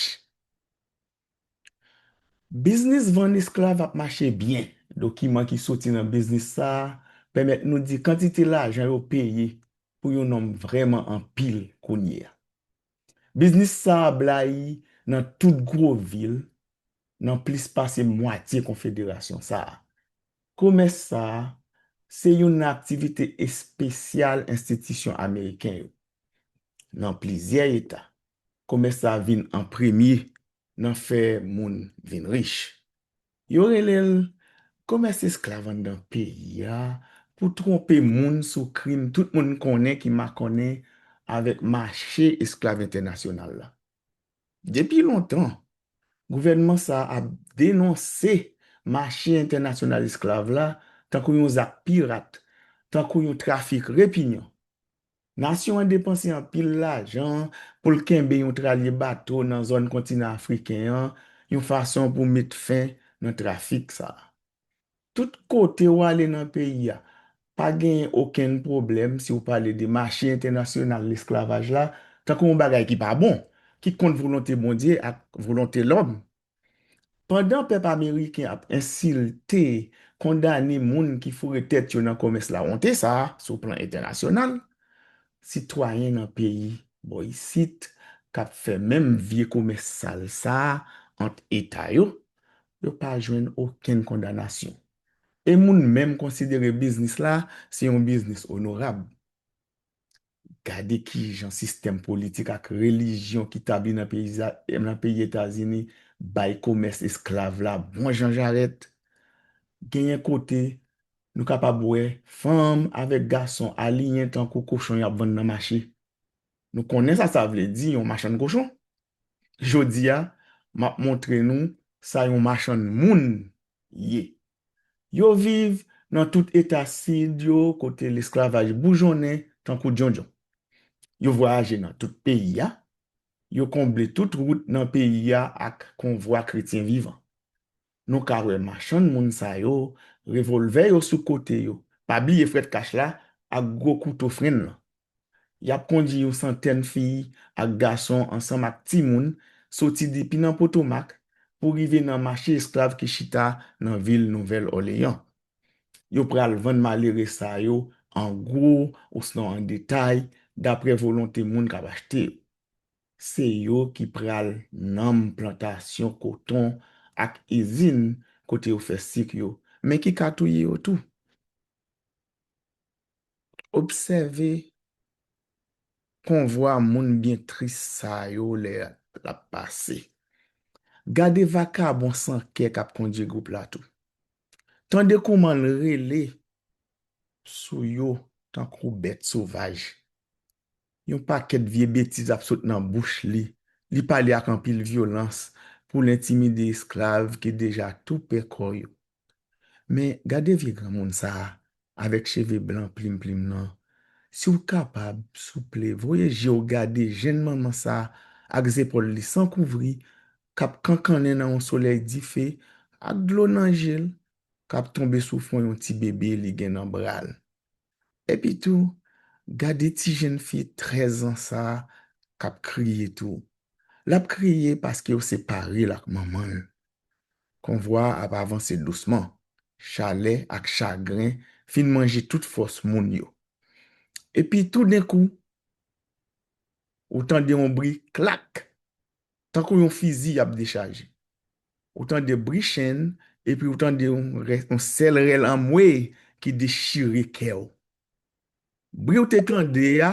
Biznis vann esklav ap mache byen. Dokiman ki soti nan biznis sa a pèmèt nou di kantite lajan yo peye pou yon nonm vrèman anpil kounye a. Biznis sa a blayi nan tout gwo vil nan plis pase mwatye konfederasyon sa a. Komès sa a se youn nan aktivite espesyal enstitisyon ameriken yo. Nan plizyè eta, komès sa a vin an premye nan fè moun vin rich. Yo rele l komès esklav anndan peyi a pou twonpe moun sou krim tout moun konnen ki makònen avèk mache esklav entènasyonal la. Depi lontan, gouvènman sa a ap denonse mache entènasyonal esklav la tankou yon zak pirat, tankou yon trafik repinyan. Nasyon an depanse anpil lajan pou l kenbe yon tralye bato nan zòn kontinan afriken an, yon fason pou met fen nan trafik sa a. Tout kote w ale nan peyi a, pa genyen okenn pwoblèm si w pale de mache entènasyonal lesklavaj la, tankou yon bagay ki pa bon, ki kont volonte Bondye ak volonte lòm. Pandan pèp ameriken ap ensilte, kondane moun ki foure tèt yo nan komès lawonte sa a sou plan entènasyonal, sitwayen nan peyi bò isit k ap fè menm vye komès sal sa a ant eta yo, yo pa jwenn okenn kondanasyon. E moun menm konsidere biznis la se yon biznis onorab. Gade kijan sistèm politik ak relijyon ki tabli nan peyi, nan peyi Etazini bay komès esklav la bon jan jarèt. Genyen kote, nou kapab wè fanm avèk gason aliyen tankou kochon y ap vann nan mache. Nou konnen sa sa vle di, yon machann kochon. Jodi a, m ap montre nou sa yon machann moun ye. Yo viv nan tout eta sid yo kote lesklavaj boujonnen tankou djondjon. Yo vwayaje nan tout peyi a, yo konble tout wout nan peyi a ak konvwa kretyen vivan. Nou ka wè machann moun sa yo, revòlvè yo sou kote yo, Pa bliye frèt kach la ak gwo kouto frenn lan. Y ap kondui yon santèn fi ak gason ansanm ak timoun soti depi nan Potomak pou rive nan mache esklav ki chita nan vil Nouvèl Òleyan. Yo pral vann malere sa yo an gwo osnon an detay, dapre volonte moun k ap achte yo. Se yo ki pral nanm plantasyon koton ak izin kote yo fè sik yo, men ki ka touye yo tou. Obsève konvwa moun byen tris sa yo lè l ap pase. Gade vakabon san kè k ap kondui gwoup la tou. Tande kouman l rele sou yo tankou bèt sovaj. Yon pakèt vye betiz ap sot nan bouch li. Li pale ak anpil vyolans pou l entimide esklav ki deja tou pè kò yo. Men gade vye granmoun sa a, avèk cheve blan plim plim nan. Si w kapab, souple, voye je w gade jenn manman sa a ak zepòl li san kouvri, k ap kankannen nan yon solèy dife, ak dlo nan je l, k ap tonbe sou fwon yon ti bebe li gen nan bra l. Epitou, gade ti jèn fi trèz an sa a k ap kriye tou. L ap kriye paske yo separe l ak manman l. Konvwa a ap avanse dousman. Chalè ak chagren fin manje tout fòs moun yo. Epi toudenkou, ou tande yon bri klak, tankou yon fizi y ap dechaje. Ou tande bri chenn, epi ou tande yon rè-, yon sèl rèl anmwe ki dechire kè w. Bri w te tande a,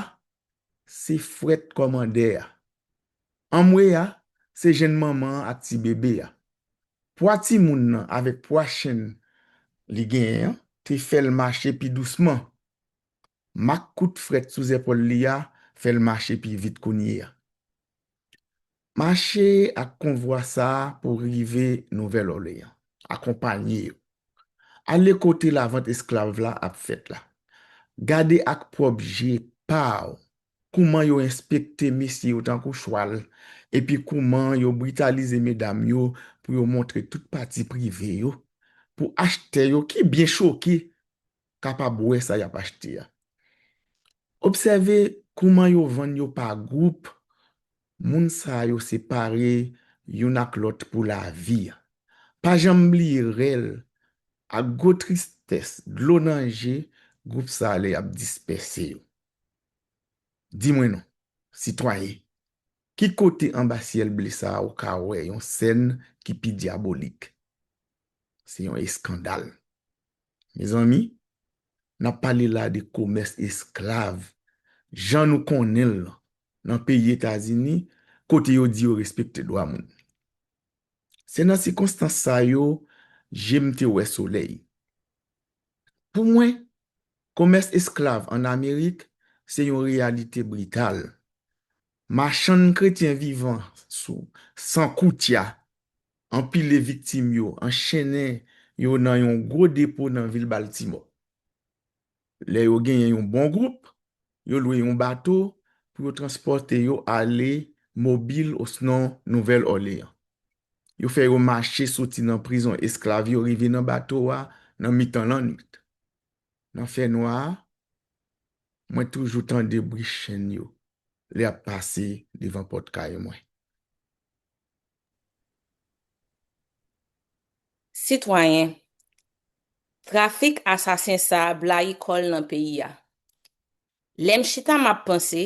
se frèt kòmandè a. Anmwe a, se jenn manman an ak ti bebe a. Pwa timoun nan avèk pwa chenn li genyen an te fè l mache pi dousman. Mak kout frèt sou zèpòl li a fè l mache pi vit kounye a. Mache ak konvwa sa a pou rive Nouvèl Òleyan. Akonpanye yo. Ale kote lavant esklav la ap fèt la. Gade ak pwòp je pa w kouman yo enspekte mesye yo tankou chwal, epi kouman yo britalize medam yo pou yo montre tout pati prive yo, pou achtè yo ki byen choke kapab wè sa y ap achte a. Obsève kouman yo vann yo pa gwoup, moun sa yo separe youn ak lòt pou lavi a. Pa janm bliye rèl ak gwo tristès, dlo nan je, gwoup sa lè y ap dispèse yo. Di mwen non, sitwayen, ki kote anba syèl ble sa a ou ka wè yon sèn ki pi dyabolik? Se yon eskandal. Mezanmi, n ap pale la de komès esklav, jan nou konnen l nan peyi Etazini, kote yo di yo respekte dwa moun. Se nan sikonstans sa yo, je m te wè solèy. Pou mwen, komès esklav ann Amerik se yon reyalite brital. Machann kretyen vivan sou san koutya anpile viktim yo, anchennen yo nan yon gwo depo nan vil Baltimore. Lè yo genyen yon bon gwoup, yo lwe yon bato pou yo transpòte yo ale Mobil osnon Nouvèl Òleyan. Yo fè yo mache soti nan prizon esklav yo rive nan bato a nan mitan lannwit. Nan fènwa a, mwen toujou tande bri chenn yo lè y ap pase devan pòt kay mwen. Sitwayen, trafik asasen sa a blayi kò l nan peyi a. Lè m chita m ap panse,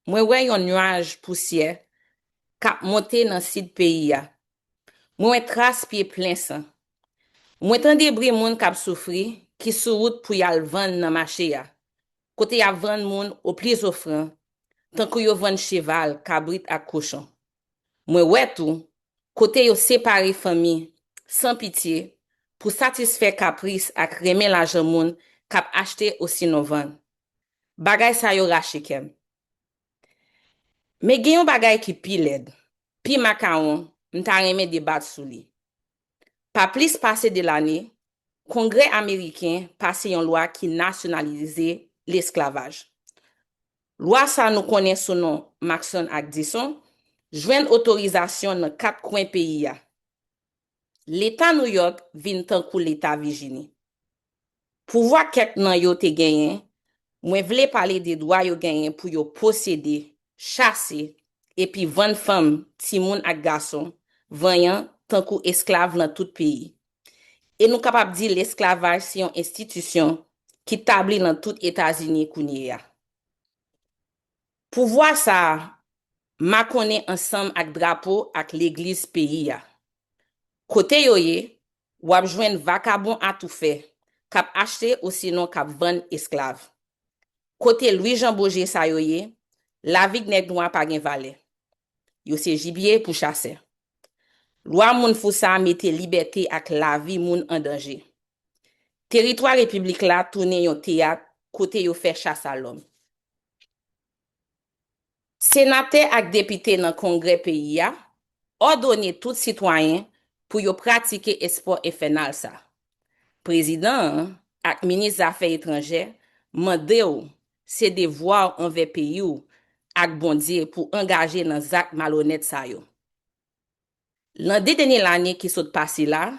mwen wè yon nyaj pousyè k ap monte nan sid peyi a. Mwen wè tras pye plen san. Mwen tande bri moun k ap soufri ki sou wout pou y al vann nan mache a, kote y ap vann moun opli zofran, tankou yo vann cheval, kabrit ak kochon. Mwen wè tou kote yo separe fanmi san pitye pou satisfè kapris ak renmen lajan moun k ap achte osinon vann. Bagay sa yo rache kè m. Men gen yon bagay ki pi lèd, pi makawon, m ta renmen debat sou li. Pa plis pase de lane, Kongrè ameriken pase yon lwa ki nasyonalize lesklavaj. Lwa sa nou konnen sou non Mason ak Dison jwenn otorizasyon nan kat kwen peyi a. Leta Nouyòk vin tankou Leta Vijini. Pouvwa kèk nan yo te genyen, mwen vle pale de dwa yo genyen pou yo posede, chase, epi vann fanm, timoun ak gason vanyan tankou esklav nan tout peyi. E nou kapab di lesklavaj se yon enstitisyon ki tabli nan tout Etazini kounye a. Pouvwa sa a makonnen ansanm ak drapo ak legliz peyi a. Kote yo ye, w ap jwenn vakabon atoufè k ap achte osinon k ap vann esklav. Kote Lwi Jan Boje sa yo ye, lavi nèg nwa pa gen valè. Yo se jibye pou chasè. Lwa moun fou sa a mete libète ak lavi moun an danje. Teritwa repiblik la tounen yon teyat kote yo fè chas a lòm. Senatè ak depite nan Kongrè peyi a òdone tout sitwayen pou yo pratike espò enfènal sa. Prezidan an ak minis zafè etranjè mande w, se devwa w anvè peyi w ak Bondye pou angaje nan zak malonèt sa yo. Nan de dènye lane ki sot pase la,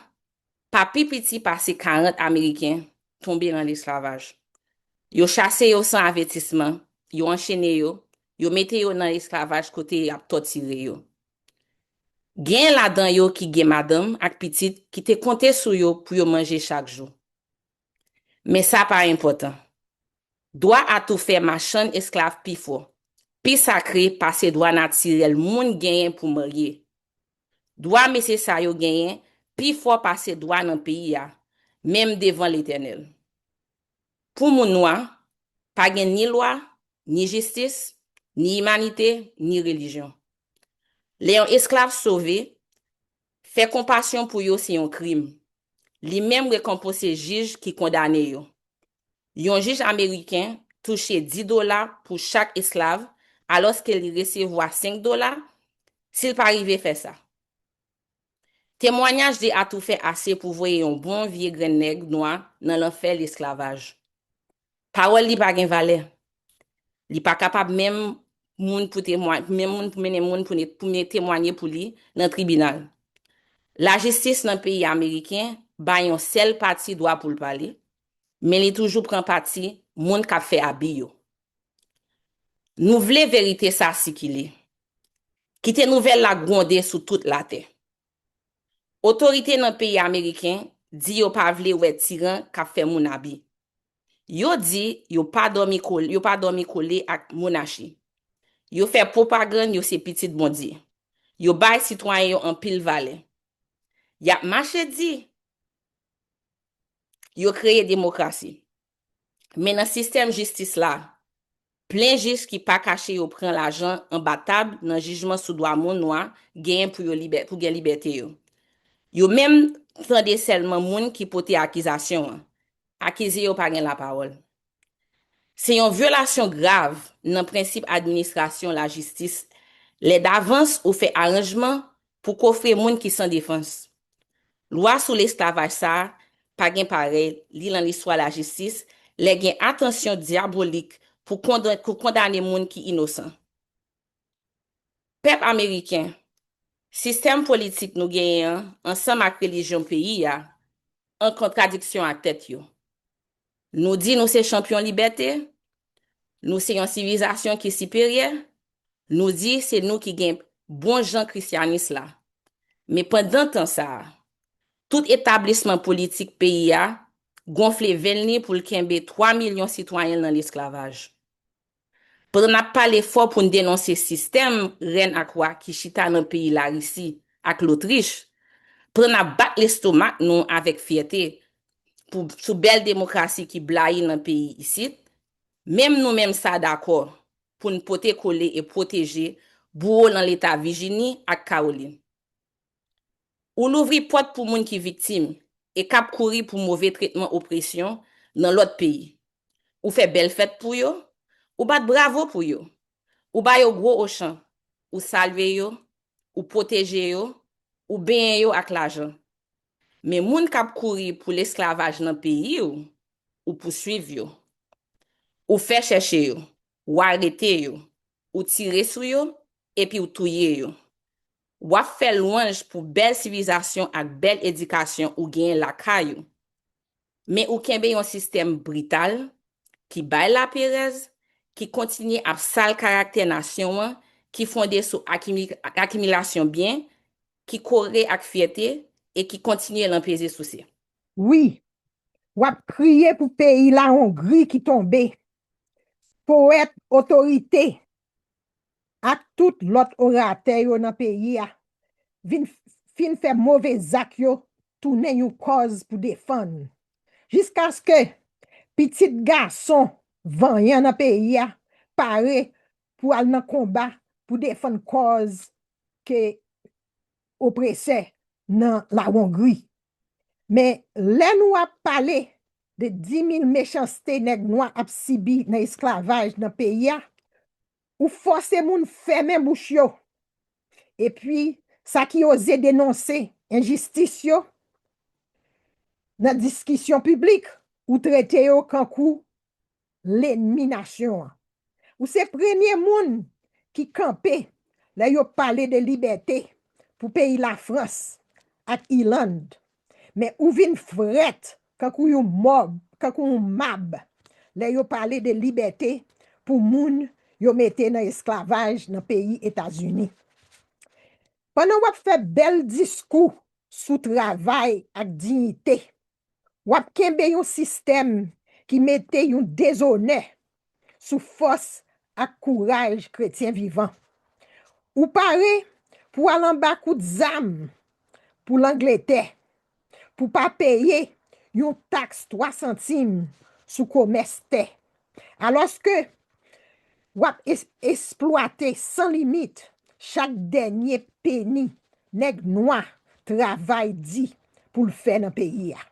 pa pi piti pase karant Ameriken tonbe nan lesklavaj. Yo chase yo san avètisman, yo anchene yo, yo mete yo nan esklavaj kote y ap tòtire yo. Gen ladan yo ki gen madanm ak pitit ki te konte sou yo pou yo manje chak jou. Men sa pa enpòtan. Dwa atoufè machann esklav pi fò, pi sakre pase dwa natirèl moun genyen pou marye. Dwa mesye sa yo genyen pi fò pase dwa nan peyi a, menm devan Letènèl. Pou moun nwa, pa gen ni lwa, ni jistis, ni imanite, ni relijyon. Lè yon esklav sove, fè konpasyon pou yo se yon krim. Li menm rekonpanse jij ki kondane yo. Yon jij ameriken touche dis dola pou chak esklav, alòske li resevwa senk dola si l pa rive fè sa. Temwayaj de atoufè ase pou voye yon bon vye grenn nèg nwa nan lanfè lesklavaj. Pawòl li pa gen valè. Li pa kapab menm moun pou temwa-, menm moun pou mennen moun pou ne-, pou ne-, temwanye pou li nan tribinal. Lajistis nan peyi ameriken bay yon sèl pati dwa pou l pale, men li toujou pran pati moun k ap fè abi yo. Nou vle verite sa sikile. Kite nouvèl la gwonde sou tout latè. Otorite nan peyi ameriken di yo pa vle wè tiran k ap fè moun abi. Yo di yo pa dòmi kole, yo pa dòmi kole ak monachi. Yo fè pwopagann yo se pitit Bondye. Yo bay sitwayen yo anpil valè. Y ap mache di yo kreye demokrasi. Men nan sistèm jistis la, plen jij ki pa kache yo pran lajan anba tab nan jijman sou dwa moun nwa genyen pou yo libè-, pou gen libète yo. Yo menm tande sèlman moun ki pote akizasyon an. Akize yo pa gen lapawòl. Se yon vyolasyon grav nan prensip administrasyon lajistis lè davans ou fè aranjman pou kofre moun ki san defans. Lwa sou lesklavaj sa a pa gen parèy li nan listwa lajistis lè gen atansyon dyabolik pou kondan-, pou kondane moun ki inosan. Pèp ameriken, sistèm politik nou genyen an, ansanm ak relijyon peyi a, an kontradiksyon ak tèt yo. Nou di nou se chanpyon libète, nou se yon sivilizasyon ki siperyè, nou di se nou ki gen bon jan krisyanis la. Men pandan tan sa a, tout etablisman politik peyi a gonfle venn li pou l kenbe twa milyon sitwayen l nan lesklavaj. Pandan n ap pale fò pou n denonse sistèm rèn ak wa ki chita nan peyi Larisi ak Lotrich, pandan n ap bat lestomak nou avèk fyète pou, sou bèl demokrasi ki blayi nan peyi isit, menm nou menm sa dakò pou n pote kole e pwoteje bouwo nan leta Vijini ak Kawolin. Ou louvri pòt pou moun ki viktim e k ap kouri pou move tretman opresyon nan lòt peyi. Ou fè bèl fèt pou yo, ou bat bravo pou yo, ou ba yo gwo ochan, ou salye yo, ou pwoteje yo, ou benyen yo ak lajan. Men moun k ap kouri pou lesklavaj nan peyi w, ou pouswiv yo. Ou fè chèche yo, ou arete yo, ou tire sou yo, epi w touye yo. W ap fè lwanj pou bèl sivilizasyon ak bèl edikasyon ou genyen lakay ou. Men ou kenbe yon sistèm brital, ki bay laperèz, ki kontinye ap sal karaktè nasyon an, ki fonde sou akimi-, akimilasyon byen, ki kore ak fyète, e ki kontinye lanpeze souse. Wi, w ap kriye pou peyi Lawongri ki tonbe. Powèt, otorite, ak tout lòt oratè yo nan peyi a vin f-, fin fè move zak yo tounen yon kòz pou defann, jiskaske pitit gason vanyan nan peyi a pare pou al nan konba pou defann kòz ke opresè nan Lawongri. Men lè nou ap pale de dis mil mechanste nèg nwa ap sibi nan esklavaj nan peyi a, ou fòse moun fèmen bouch yo. Epi, sa ki oze denonse enjistis yo nan diskisyon piblik, ou trete yo kankou lènmi nasyon an. Ou se premye moun ki kanpe lè yo pale de libète pou peyi Lafrans ak Ilann. Men ou vin frèt kankou yon mòb, kankou yon mab, lè yo pale de libète pou moun yo mete nan esklavaj nan peyi Etazini. Pandan w ap fè bèl diskou sou travay ak diyite, w ap kenbe yon sistèm ki mete yon dezonè sou fòs ak kouraj kretyen vivan. Ou pare pou al anba kout zam pou Langletè, pou pa peye yon taks twa santim sou komès tè. Alòske w ap es-, eksplwate san limit chak dènye peni nèg nwa travay di pou l fè nan peyi a.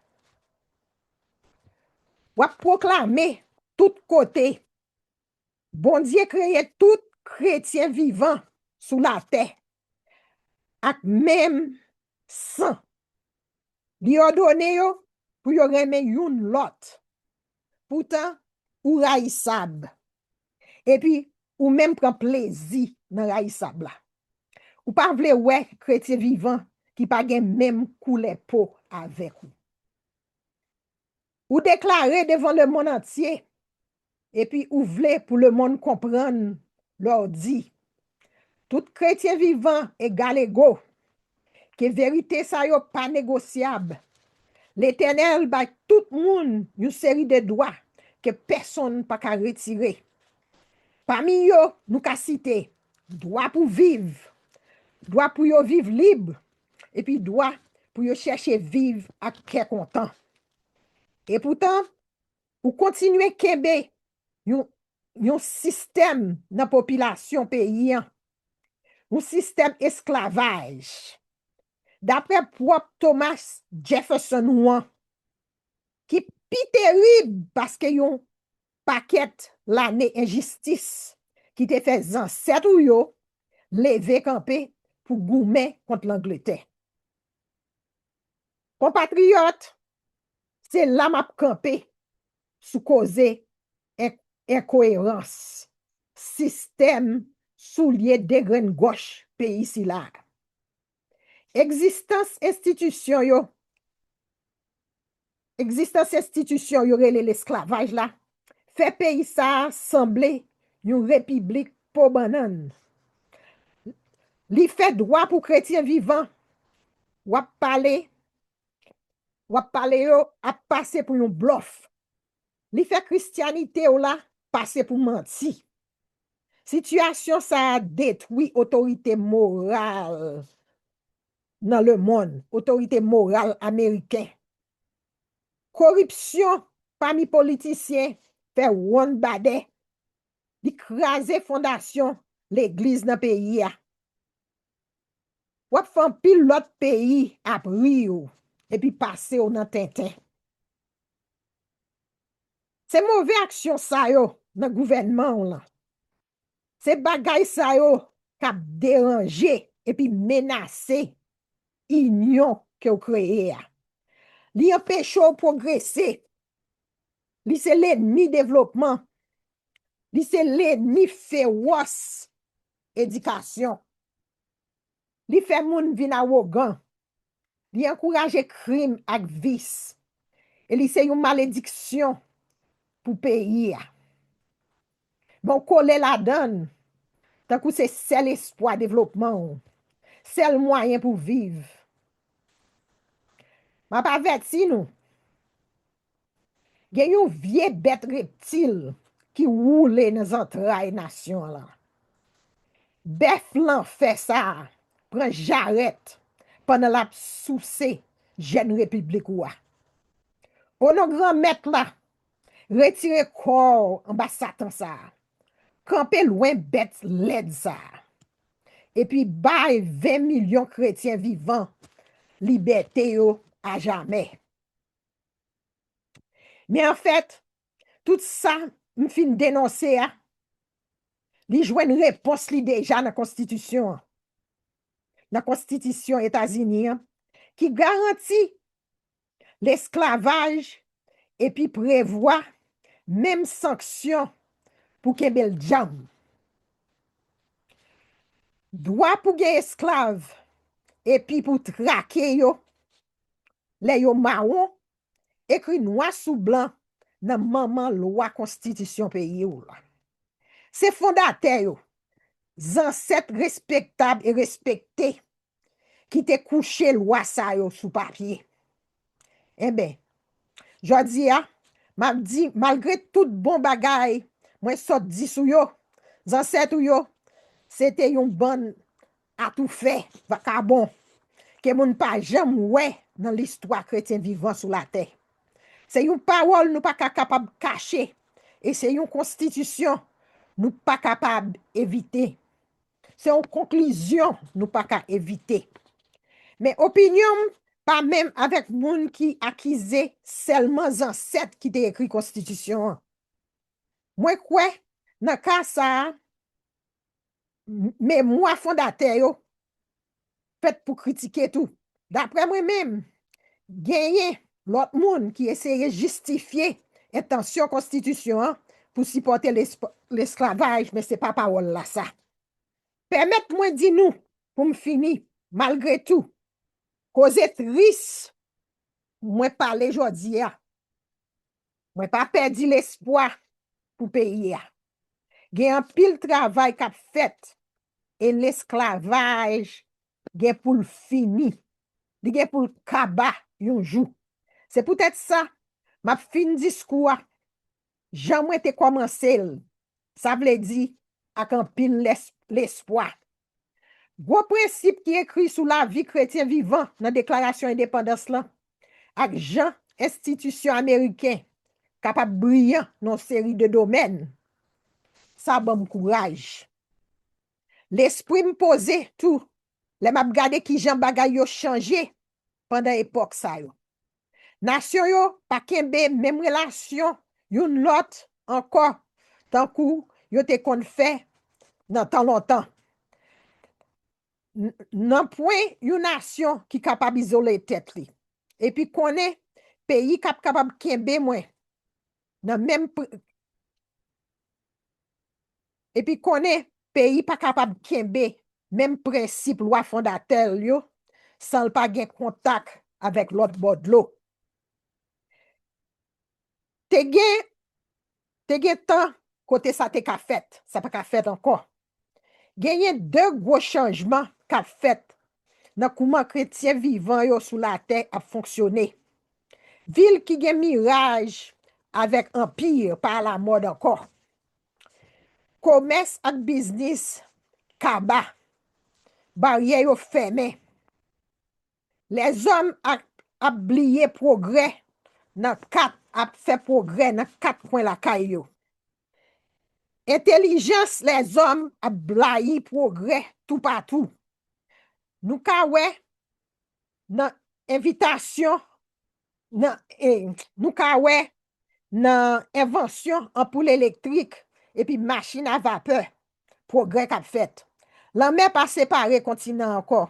W ap pwoklame tout kote, Bondye kreye tout kretyen vivan sou latè ak menm san. Li òdone yo pou yo renmen youn lòt. Poutan, ou rayisab. Epi, ou menm pran plezi nan rayisab la. Ou pa vle wè kretyen vivan ki pa gen menm koulè po avèk ou. Ou deklare devan lemonn antye, epi ou vle pou lemonn konprann lè w di, tout kretyen vivan egal ego, ke verite sa yo pa negosyab. Letènèl bay tout moun yon seri de dwa ke pèsonn pa ka retire. Pami yo, nou ka site dwa pou viv, dwa pou yo viv lib, epi dwa pou yo chèche viv ak kè kontan. Epoutan, ou kontinye kenbe yon, yon sistèm nan popilasyon peyi an, yon sistèm esklavaj, daprè pwòp Thomas Jefferson ou an, ki pi terib paske yon pakèt lane enjistis ki te fè zansèt ou yo leve kanpe pou goumen kont Langletè. Konpatriyòt, se la m ap kanpe sou koze en-, enkoerans sistèm soulye degrenngòch peyi sila a. Egzistans enstitisyon yo, egzistans enstitisyon yo rele lesklavaj la, fè peyi sa a sanble yon repiblik po bannann. Li fè dwa pou kretyen vivan, w ap pale, w ap pale yo ap pase pou yon blòf. Li fè kristyanite w la pase pou manti. Sitiyasyon sa a detwi otorite moral nan lemonn, otorite moral ameriken. Koripsyon pami politisyen fè wonn badè. Li kraze fondasyon legliz nan peyi a. W ap fè anpil lòt peyi ap ri w epi pase w nan tenten. Se move aksyon sa yo nan gouvènman w lan. Se bagay sa yo k ap deranje epi menase inyon ke w kreye a. Li anpeche w pwogrese. Li se lènmi devlopman. Li se lènmi fewòs edikasyon. Li fè moun vin awogan. Li ankouraje krim ak vis. e li se yon malediksyon pou peyi a. Men w kole ladan l, tankou se sèl espwa devlopman w, sèl mwayen pou w viv. M ap avèti nou, gen yon vye bèt reptil ki woule nan zantray nasyon an lan. Bèf lanfè sa a pran jarèt pandan l ap souse jèn repiblik ou a. O non Granmèt la, retire kò w anba Satan sa a. Kanpe lwen bèt lèd sa a. Epi bay ven milyon kretyen vivan libète yo ajamè. Men anfèt, tout sa m fin denonse a, li jwenn repons li deja nan konstitisyon an. Nan konstitisyon Etazini an, ki garanti lesklavaj epi prevwa menm sanksyon pou kenbe l djanm. Dwa pou gen esklav epi pou trake yo lè yo mawon, ekri nwa sou blan nan manman lwa konstitisyon peyi w la. Se fondatè yo, zansèt respektab e respekte, ki te kouche lwa sa yo sou papye. Enben, jodi a, m ap di, malgre tout bon bagay mwen sot di sou yo, zansèt ou yo, se te yon bann atoufè, vakabon, ke moun pa janm wè nan listwa kretyen vivan sou latè. Se yon pawòl nou pa ka kapab kache, e se yon konstitisyon nou pa kapab evite. Se yon konklizyon nou pa ka evite. Men opinyon m pa menm avèk moun ki akize sèlman zansèt ki te ekri konstitisyon an. Mwen kwè, nan ka sa a, m- memwa fondatè yo fèt pou kritike tou. Daprè mwen menm, genyen lòt moun ki eseye jistifye entansyon konstitisyon an pou sipòte lesp- lesklavaj, men se pa pawòl la sa. Pèmèt mwen di nou, pou m fini, malgre tou, koze tris mwen pale jodi a, mwen pa pèdi lespwa pou peyi a. Gen anpil travay k ap fèt e lesklavaj gen pou l fini. Li gen pou l kaba yon jou. Se poutèt sa, m ap fin diskou a jan mwen te kòmanse l, sa vle di ak anpil lès- lespwa. Gwo prensip ki ekri sou lavi kretyen vivan nan Deklarasyon Endepandans lan ak jan enstitisyon ameriken kapab briyan nan yon seri de domèn, sa ban m kouraj. Lespri m poze tou lè m ap gade kijan bagay yo chanje pandan epòk sa yo. Nasyon yo pa kenbe menm relasyon youn lòt ankò tankou yo te konn fè nan tan lontan. N- Nanpwen yon nasyon ki kapab izole tèt li epi konnen peyi k ap kapab kenbe mwen nan menm pri- epi konnen peyi pa kapab kenbe menm prensip lwa fondatè l yo san l pa gen kontak avèk lòt bò dlo. Te gen te gen tan kote sa te ka fèt, sa pa ka fèt ankò. Genyen de gwo chanjman k ap fèt nan kouman kretyen vivan yo sou latè ap fonksyone. Vil ki gen miraj avèk anpi pa alamòd ankò. Komès ak biznis kaba. Baryè yo fèmen. Lèzòm ap, ap bliye pwogrè nan kat, ap fè pwogrè nan kat kwen lakay yo. Entèlijans lèzòm ap blayi pwogrè toupatou. Nou ka wè nan envitasyon, nan, e, nou ka wè nan envansyon anpoul elektrik epi machin a vapè, pwogrè k ap fèt. Lanmè pa separe kontinan ankò.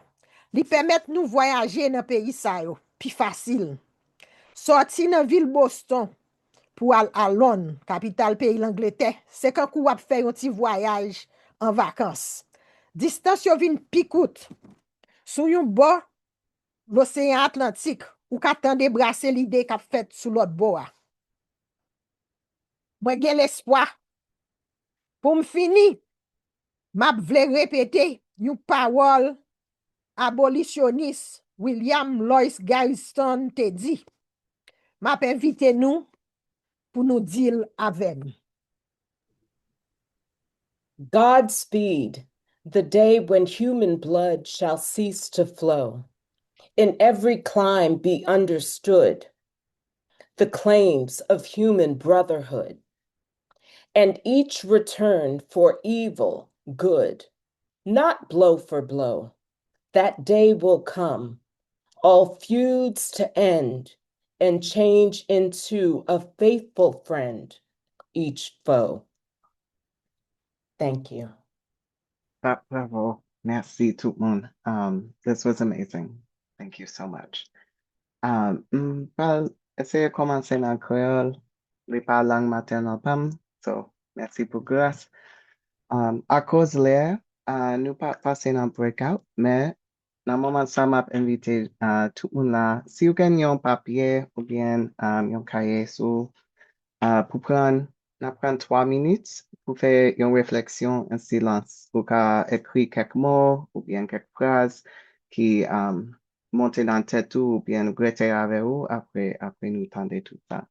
Li pèmèt nou vwayaje nan peyi sa yo pi fasil. Sòti nan vil Boston pou al a Lonn, kapital peyi Langletè, se kankou w ap fè yon ti vwayaj an vakans. Distans yo vin pi kout. Sou yon bò, Loseyan Atlantik, ou ka tande brase lide k ap fèt sou lòt bò a. Mwen gen lespwa. Pou m fini, m ap vle repete yon pawòl abolisyonis William Lois Garrison te di. M ap envite nou pou nou di l avè m. Godspeed, the day when human blood shall cease to flow, and every clime be understood, the claims of human brotherhood, and each return for evil good, not blow for blow. That day will come, all feuds to end, and change into a faithful friend each foe. Thank you. Bravo. Merci tout moun. Um, this was amazing. Thank you so much. Um, m pral eseye kòmanse nan kreyòl. Li pa lang matènèl pa m. So, mèsi pou gras. Um, akoz lè, uh, nou pa pase nan breakout, men nan moman sa m ap envite uh, tout moun la, si w gen yon papye oubyen um, yon kaye sou uh, pou pran, n ap pran twa minit pou fè yon refleksyon an silans. Ou ka ekri kèk mo oubyen kèk fraz ki um, monte nan tèt ou oubyen rete avè ou apre, apre nou tande tout sa.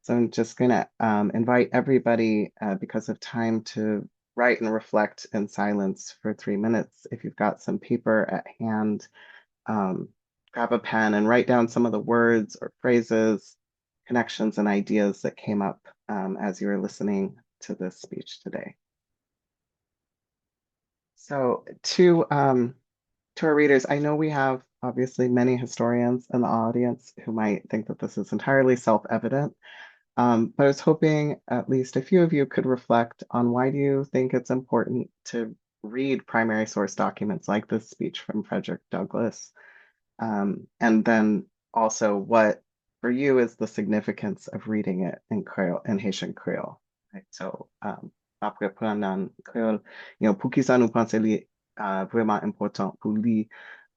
So I'm just gonna um, invite everybody uh, because of time to write and reflect in silence for three minutes. If you've got some paper at hand, um, grab a pen and write down some of the words or phrases, connections, and ideas that came up um, as you were listening to this speech today. So, to um, to our readers, I know we have obviously many historians in the audience who might think that this is entirely self-evident. Um, but I was hoping at least a few of you could reflect on why do you think it's important to read primary source documents like this speech from Frederick Douglass? Um, and then also what for you is the significance of reading it in Creole, in Haitian Creole? Right? So um, m ap reprann nan kreyòl. You know, poukisa nou panse li uh, vrèman enpòtan pou li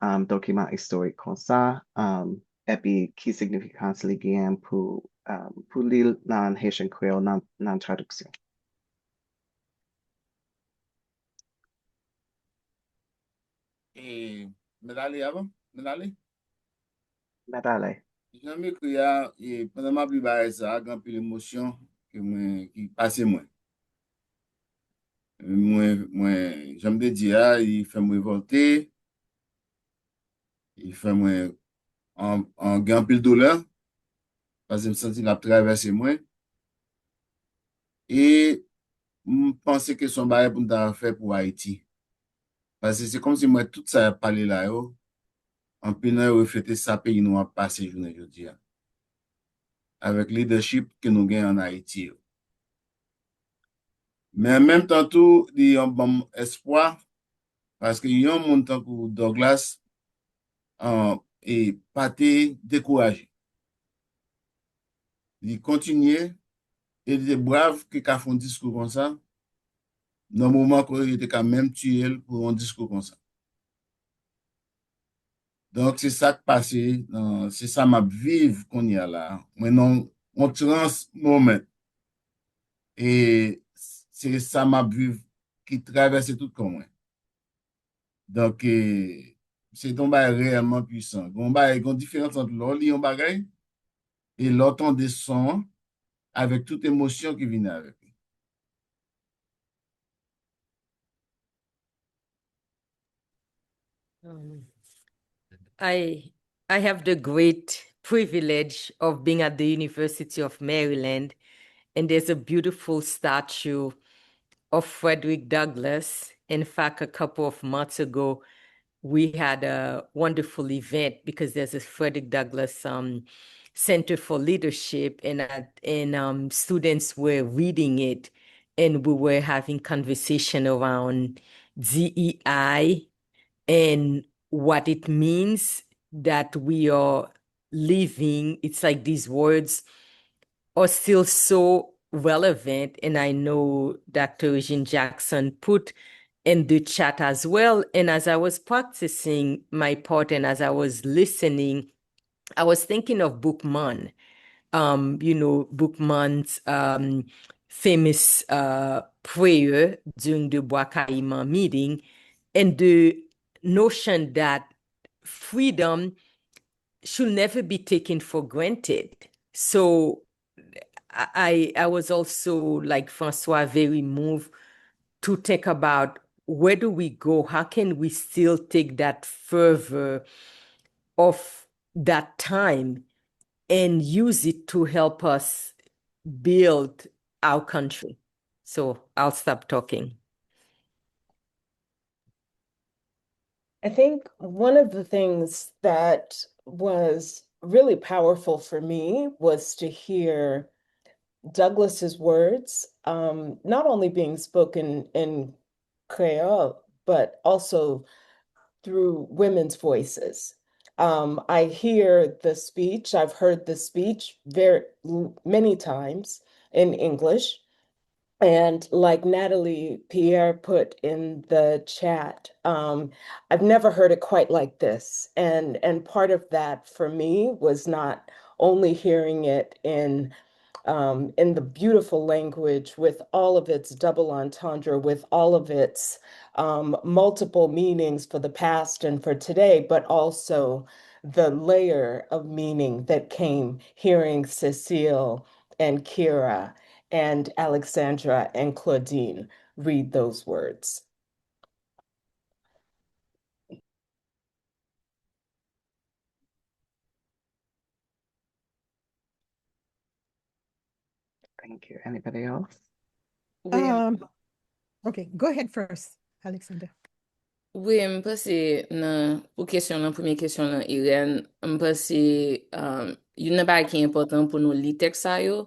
um, dokiman istorik konsa? Um, epi ki signifikans li genyen pou, um, pou li nan Haitian Creole nan, nan tradiksyon? E, mèt ale avan? Mèt ale? Mèt ale. Jan m ekri a, e, pandan m ap li bagay sa a, gen anpil emosyon ke mwen, ki pase mwen. Mwen, mwen, jan m te di a, li fè m revòlte, li fè mwen an, an, gen anpil doulè, paske m santi l ap travèse mwen. E m panse ke se yon bagay pou m ta fè pou Ayiti. Paske se kòmsi m wè tout sa y ap pale la yo, anpil nan yo reflete sa peyi nou ap pase jounen jodi a. Avèk leadership ke nou gen an Ayiti yo. Men an menm tan tou, li ban m espwa, paske yon moun tankou Douglas, an, e pa te dekouraje. Li kontinye, e li te brav ke ka fè yon diskou konsa, nan moman kote yo te ka menm tiye l pou yon diskou konsa. Donk, se sa k pase, se sa m ap viv kounye a la. Mwen nan yon trans moman. E se sa m ap viv ki travèse tout kò mwen. Donk, e, se yon bagay reyèlman pwisan. Gon bagay, gon diferans ant lè w li yon bagay e lè w tande son an avèk tout emosyon ki vini avèk li. Um, I I have the great privilege of being at the University of Maryland, and there's a beautiful statue of Frederick Douglass. In fact, a couple of months ago, we had a wonderful event because there's a Frederick Douglass um, Center for Leadership, and uh, and um, students were reading it, and we were having conversation around D E I and what it means that we are living. It's like these words are still so relevant, and I know Doctor Eugene Jackson put in the chat as well. And as I was practicing my part and as I was listening, I was thinking of Boukman, um, you know, Boukman's um, famous uh, prayer during the Bwa Kayiman meeting, and the notion that freedom should never be taken for granted. So I, I was also, like Francois, very moved to think about where do we go? How can we still take that fervor of that time and use it to help us build our country? So I'll stop talking. I think one of the things that was really powerful for me was to hear Douglas's words, um, not only being spoken in Creole, but also through women's voices. Um, I hear the speech, I've heard the speech very many times in English, and like Natalie Pierre put in the chat, um, I've never heard it quite like this. And and part of that for me was not only hearing it in um, in the beautiful language with all of its double entendre, with all of its um, multiple meanings for the past and for today, but also the layer of meaning that came hearing Cecile and Kira and Alexandra and Claudine read those words. Thank you. Anybody else? Um, okay, go ahead first, Alexander. Wi, m panse nan pou kesyon lan, premye kesyon lan, Irène, m panse um, youn nan bagay ki enpòtan pou nou li tèks sa yo,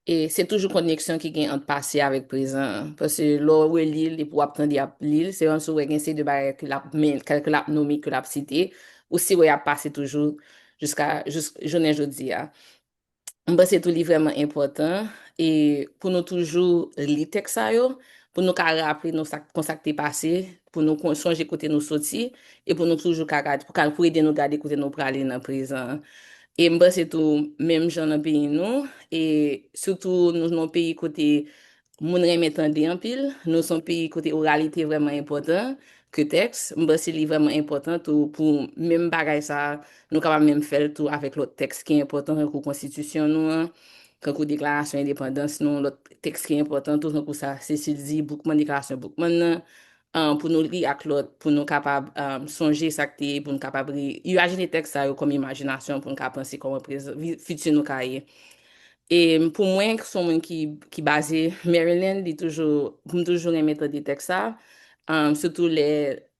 e se toujou koneksyon ki gen ant pase avèk prezan an. Paske lè w reli l epi w ap tande y ap li l, se kòmsi w wè gen seri de bagay ke l ap men, ke l ap nome, ke l ap site, ou si wè y ap pase toujou jiska jis jounen jodi a. M panse tou li vrèman enpòtan e pou nou toujou li tèks sa yo, pou nou ka raple nou sa, kon sa k te pase, pou nou sonje kote nou soti, e pou nou toujou ka gade, pou, pou ede nou gade kote nou prale nan prezan an. E m panse tou, menm jan nan peyi nou, e sitou nou nan yon peyi kote moun renmen tande anpil, nou se yon peyi kote oralite vrèman enpòtan ke tèks. M panse li vrèman enpòtan tou pou menm bagay sa a, nou kapab menm fè l tou avèk lòt tèks ki enpòtan, tankou konstitisyon nou an, tankou deklarasyon endepandans nou, lòt tèks ki enpòtan tou, tankou sa Cecile di, Boukman, deklarasyon Boukman nan, pou nou li ak lòt, pou nou kapab sonje sa k te ye, pou nou kapab imajine tèks sa yo kòm imajinasyon, pou nou ka panse kòman fiti nou ka ye. E pou mwen, se yon moun ki, ki baze Maryland, li toujou, m toujou renmen tande tèks sa, sitou lè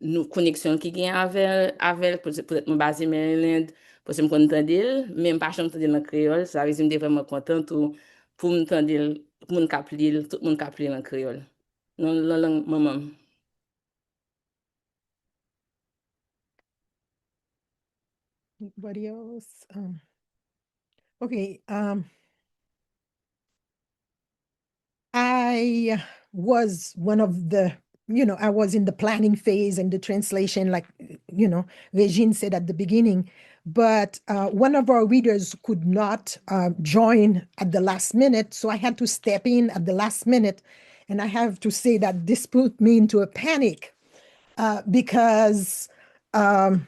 nou koneksyon ki gen avè l, avè l, poutèt mwen baze Maryland, poutèt m konn tande l, men m pa janm tande l an kreyòl, sa vle di m te vrèman kontan tou pou m tande l, moun k ap li l, tout moun k ap li l an kreyòl. Nan lang manman m. Anybody else? Um, okay. Um, I was one of the, you know, I was in the planning phase and the translation, like, you know, Regine said at the beginning. But uh, one of our readers could not uh, join at the last minute, so I had to step in at the last minute. And I have to say that this put me into a panic uh, because um,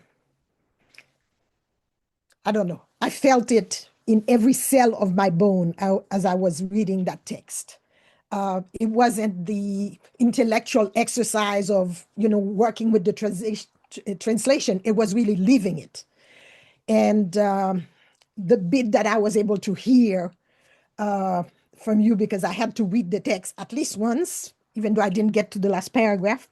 I don't know. I felt it in every cell of my bone as I was reading that text. Uh, it wasn't the intellectual exercise of, you know, working with the translation. It was really living it. And um, the bit that I was able to hear uh, from you, because I had to read the text at least once, even though I didn't get to the last paragraph,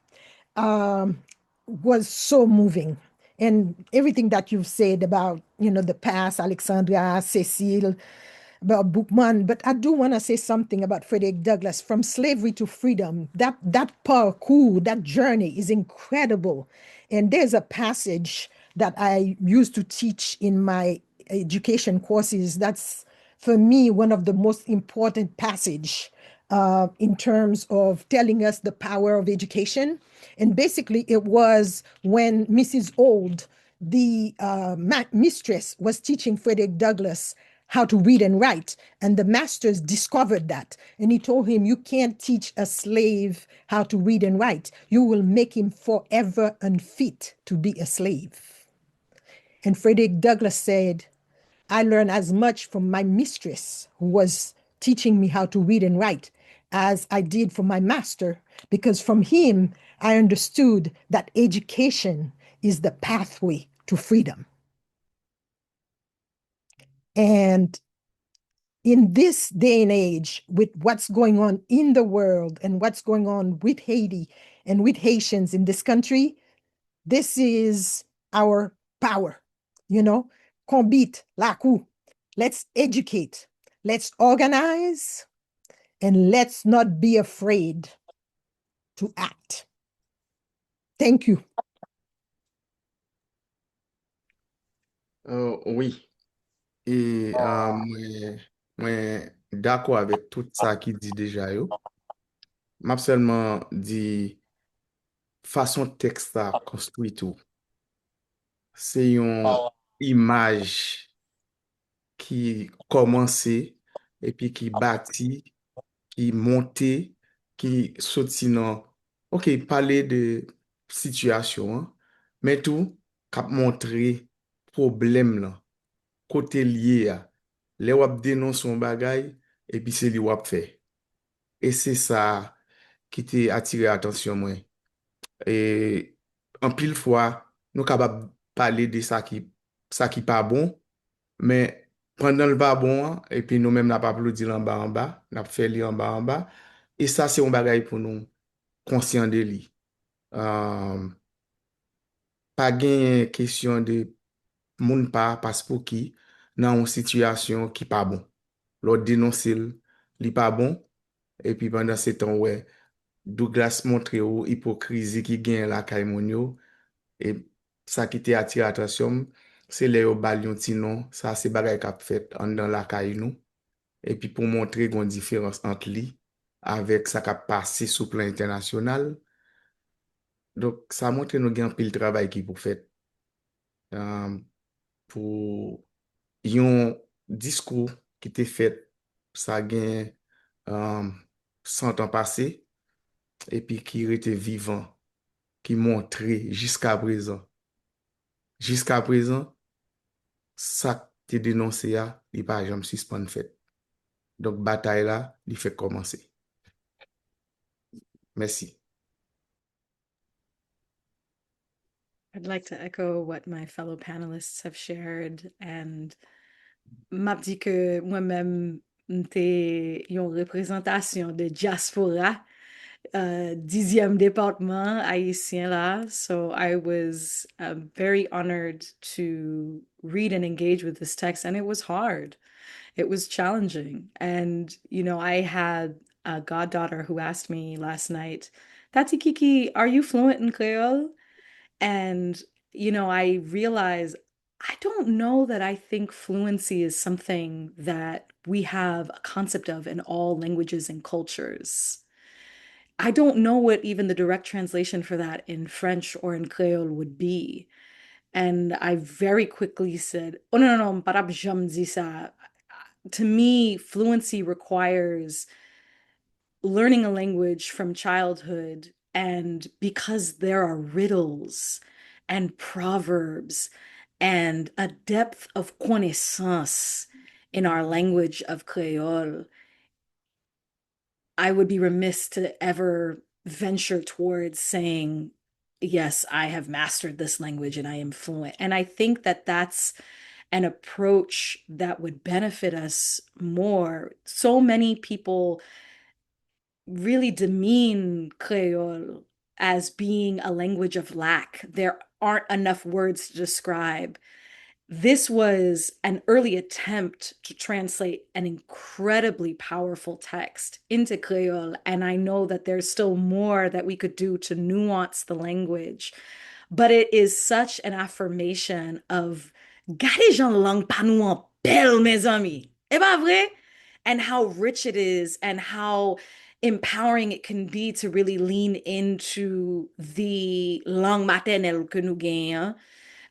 um, was so moving. And everything that you've said about, you know, the past, Alexandra, Cecile, about Boukman, but I do want to say something about Frederick Douglass, from slavery to freedom. That that parcours, that journey is incredible. And there's a passage that I used to teach in my education courses that's for me one of the most important passage uh, in terms of telling us the power of education. And basically, it was when Missus Ould the uh, ma- mistress was teaching Frederick Douglass how to read and write. And the masters discovered that. And he told him, "You can't teach a slave how to read and write. You will make him forever unfit to be a slave." And Frederick Douglass said, "I learned as much from my mistress, who was teaching me how to read and write, as I did from my master, because from him I understood that education is the pathway to freedom." And in this day and age, with what's going on in the world and what's going on with Haiti and with Haitians in this country, this is our power. You know, konbit, lakou. Let's educate. Let's organize. And let's not be afraid to act. Thank you. Oh, wi. E uh, mwen, mwen dakò avèk tout sa ki di deja yo. M ap sèlman di fason tèks la konstwi tou. Se yon imaj ki kòmanse epi ki bati, ki monte, ki soti nan, ok, pale de sitiyasyon an, men tou k ap montre pwoblèm lan, kote l ye a. Lè w ap denonse yon bagay, epi se li w ap fè. E se sa ki te atire atansyon mwen. E anpil fwa, nou kapab pale de sa ki, sa ki pa bon, men pandan l pa bon an, epi nou menm n ap aplodi l anba anba, n ap fè li anba anba, e sa se yon bagay pou nou konsyan de li. Um, pa genyen kesyon de moun pa paspouki nan yon sitiyasyon ki pa bon. Lè w denonse l, li pa bon, epi pandan se tan w wè Douglas montre w ipokrizi ki genyen lakay moun yo, e sa ki te atire atansyon m, se lè yo ba l yon ti non, sa se bagay k ap fèt anndan lakay nou, epi pou montre gen yon diferans ant li avèk sa k ap pase sou plan entènasyonal. Donk, sa montre nou gen anpil travay ki pou fèt. Um, pou yon diskou ki te fèt, sa gen um, san tan pase, epi ki rete vivan, ki montre jiska prezan. Jiska prezan, sa k te denonse a, li pa janm sispann fèt. Donk, batay la, li fèk kòmanse. Mèsi. I'd like to echo what my fellow panelists have shared, and m ap di ke mwen menm, m te yon reprezantasyon de dyaspora, uh, dizyèm depatman ayisyen la. So I was um, very honored to read and engage with this text, and it was hard. It was challenging. And, you know, I had a goddaughter who asked me last night, "Tati Kiki, are you fluent in Creole?" And, you know, I realize I don't know that I think fluency is something that we have a concept of in all languages and cultures. I don't know what even the direct translation for that in French or in Creole would be. And I very quickly said, "Oh, no, no, no, m pa t ap janm di sa." To me, fluency requires learning a language from childhood, and because there are riddles and proverbs and a depth of connaissance in our language of Creole, I would be remiss to ever venture towards saying, "Yes, I have mastered this language and I am fluent." And I think that that's an approach that would benefit us more. So many people really demean Creole as being a language of lack. There aren't enough words to describe. This was an early attempt to translate an incredibly powerful text into Creole, and I know that there's still more that we could do to nuance the language. But it is such an affirmation of, gade jan lang pa nou an bèl, mezanmi. E pa vre? And how rich it is and how empowering it can be to really lean into the lang matènèl ke nou genyen an.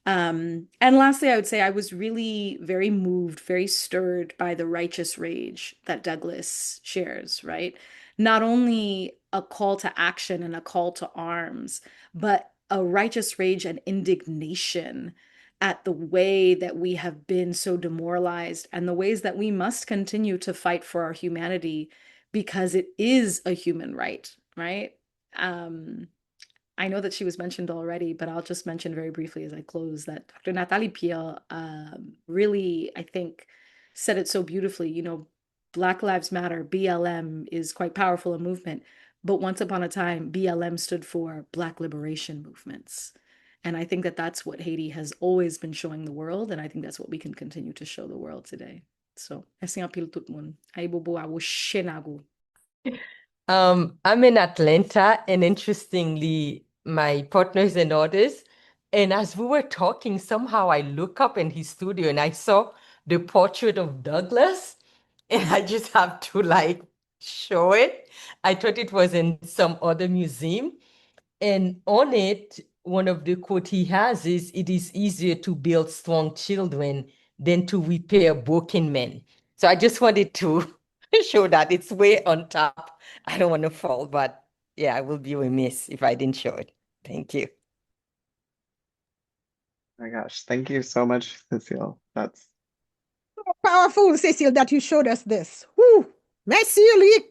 Um, and lastly, I would say I was really very moved, very stirred by the righteous rage that Douglass shares, right? Not only a call to action and a call to arms, but a righteous rage and indignation at the way that we have been so demoralized and the ways that we must continue to fight for our humanity because it is a human right, right? Um, I know that she was mentioned already, but I'll just mention very briefly as I close that Doctor Nathalie Pierre, um, really, I think, said it so beautifully. You know, Black Lives Matter, B L M, is quite powerful a movement, but once upon a time, B L M stood for Black Liberation Movements. And I think that that's what Haiti has always been showing the world, and I think that's what we can continue to show the world today. So, mèsi anpil tout moun. Ayibobo, awo, shenago. Um, I'm in Atlanta, and interestingly, my partners and others, and as we were talking, somehow I look up in his studio and I saw the portrait of Douglass, and I just have to, like, show it. I thought it was in some other museum, and on it, one of the quote he has is, "It is easier to build strong children than to repair broken men." So I just wanted to show that it's way on top. I don't want to fall, but yeah, I will be remiss if I didn't show it. Thank you. My gosh, thank you so much, Cecile. That's Powerful, Cecile, that you showed us this. Woo! Mèsi, Luc.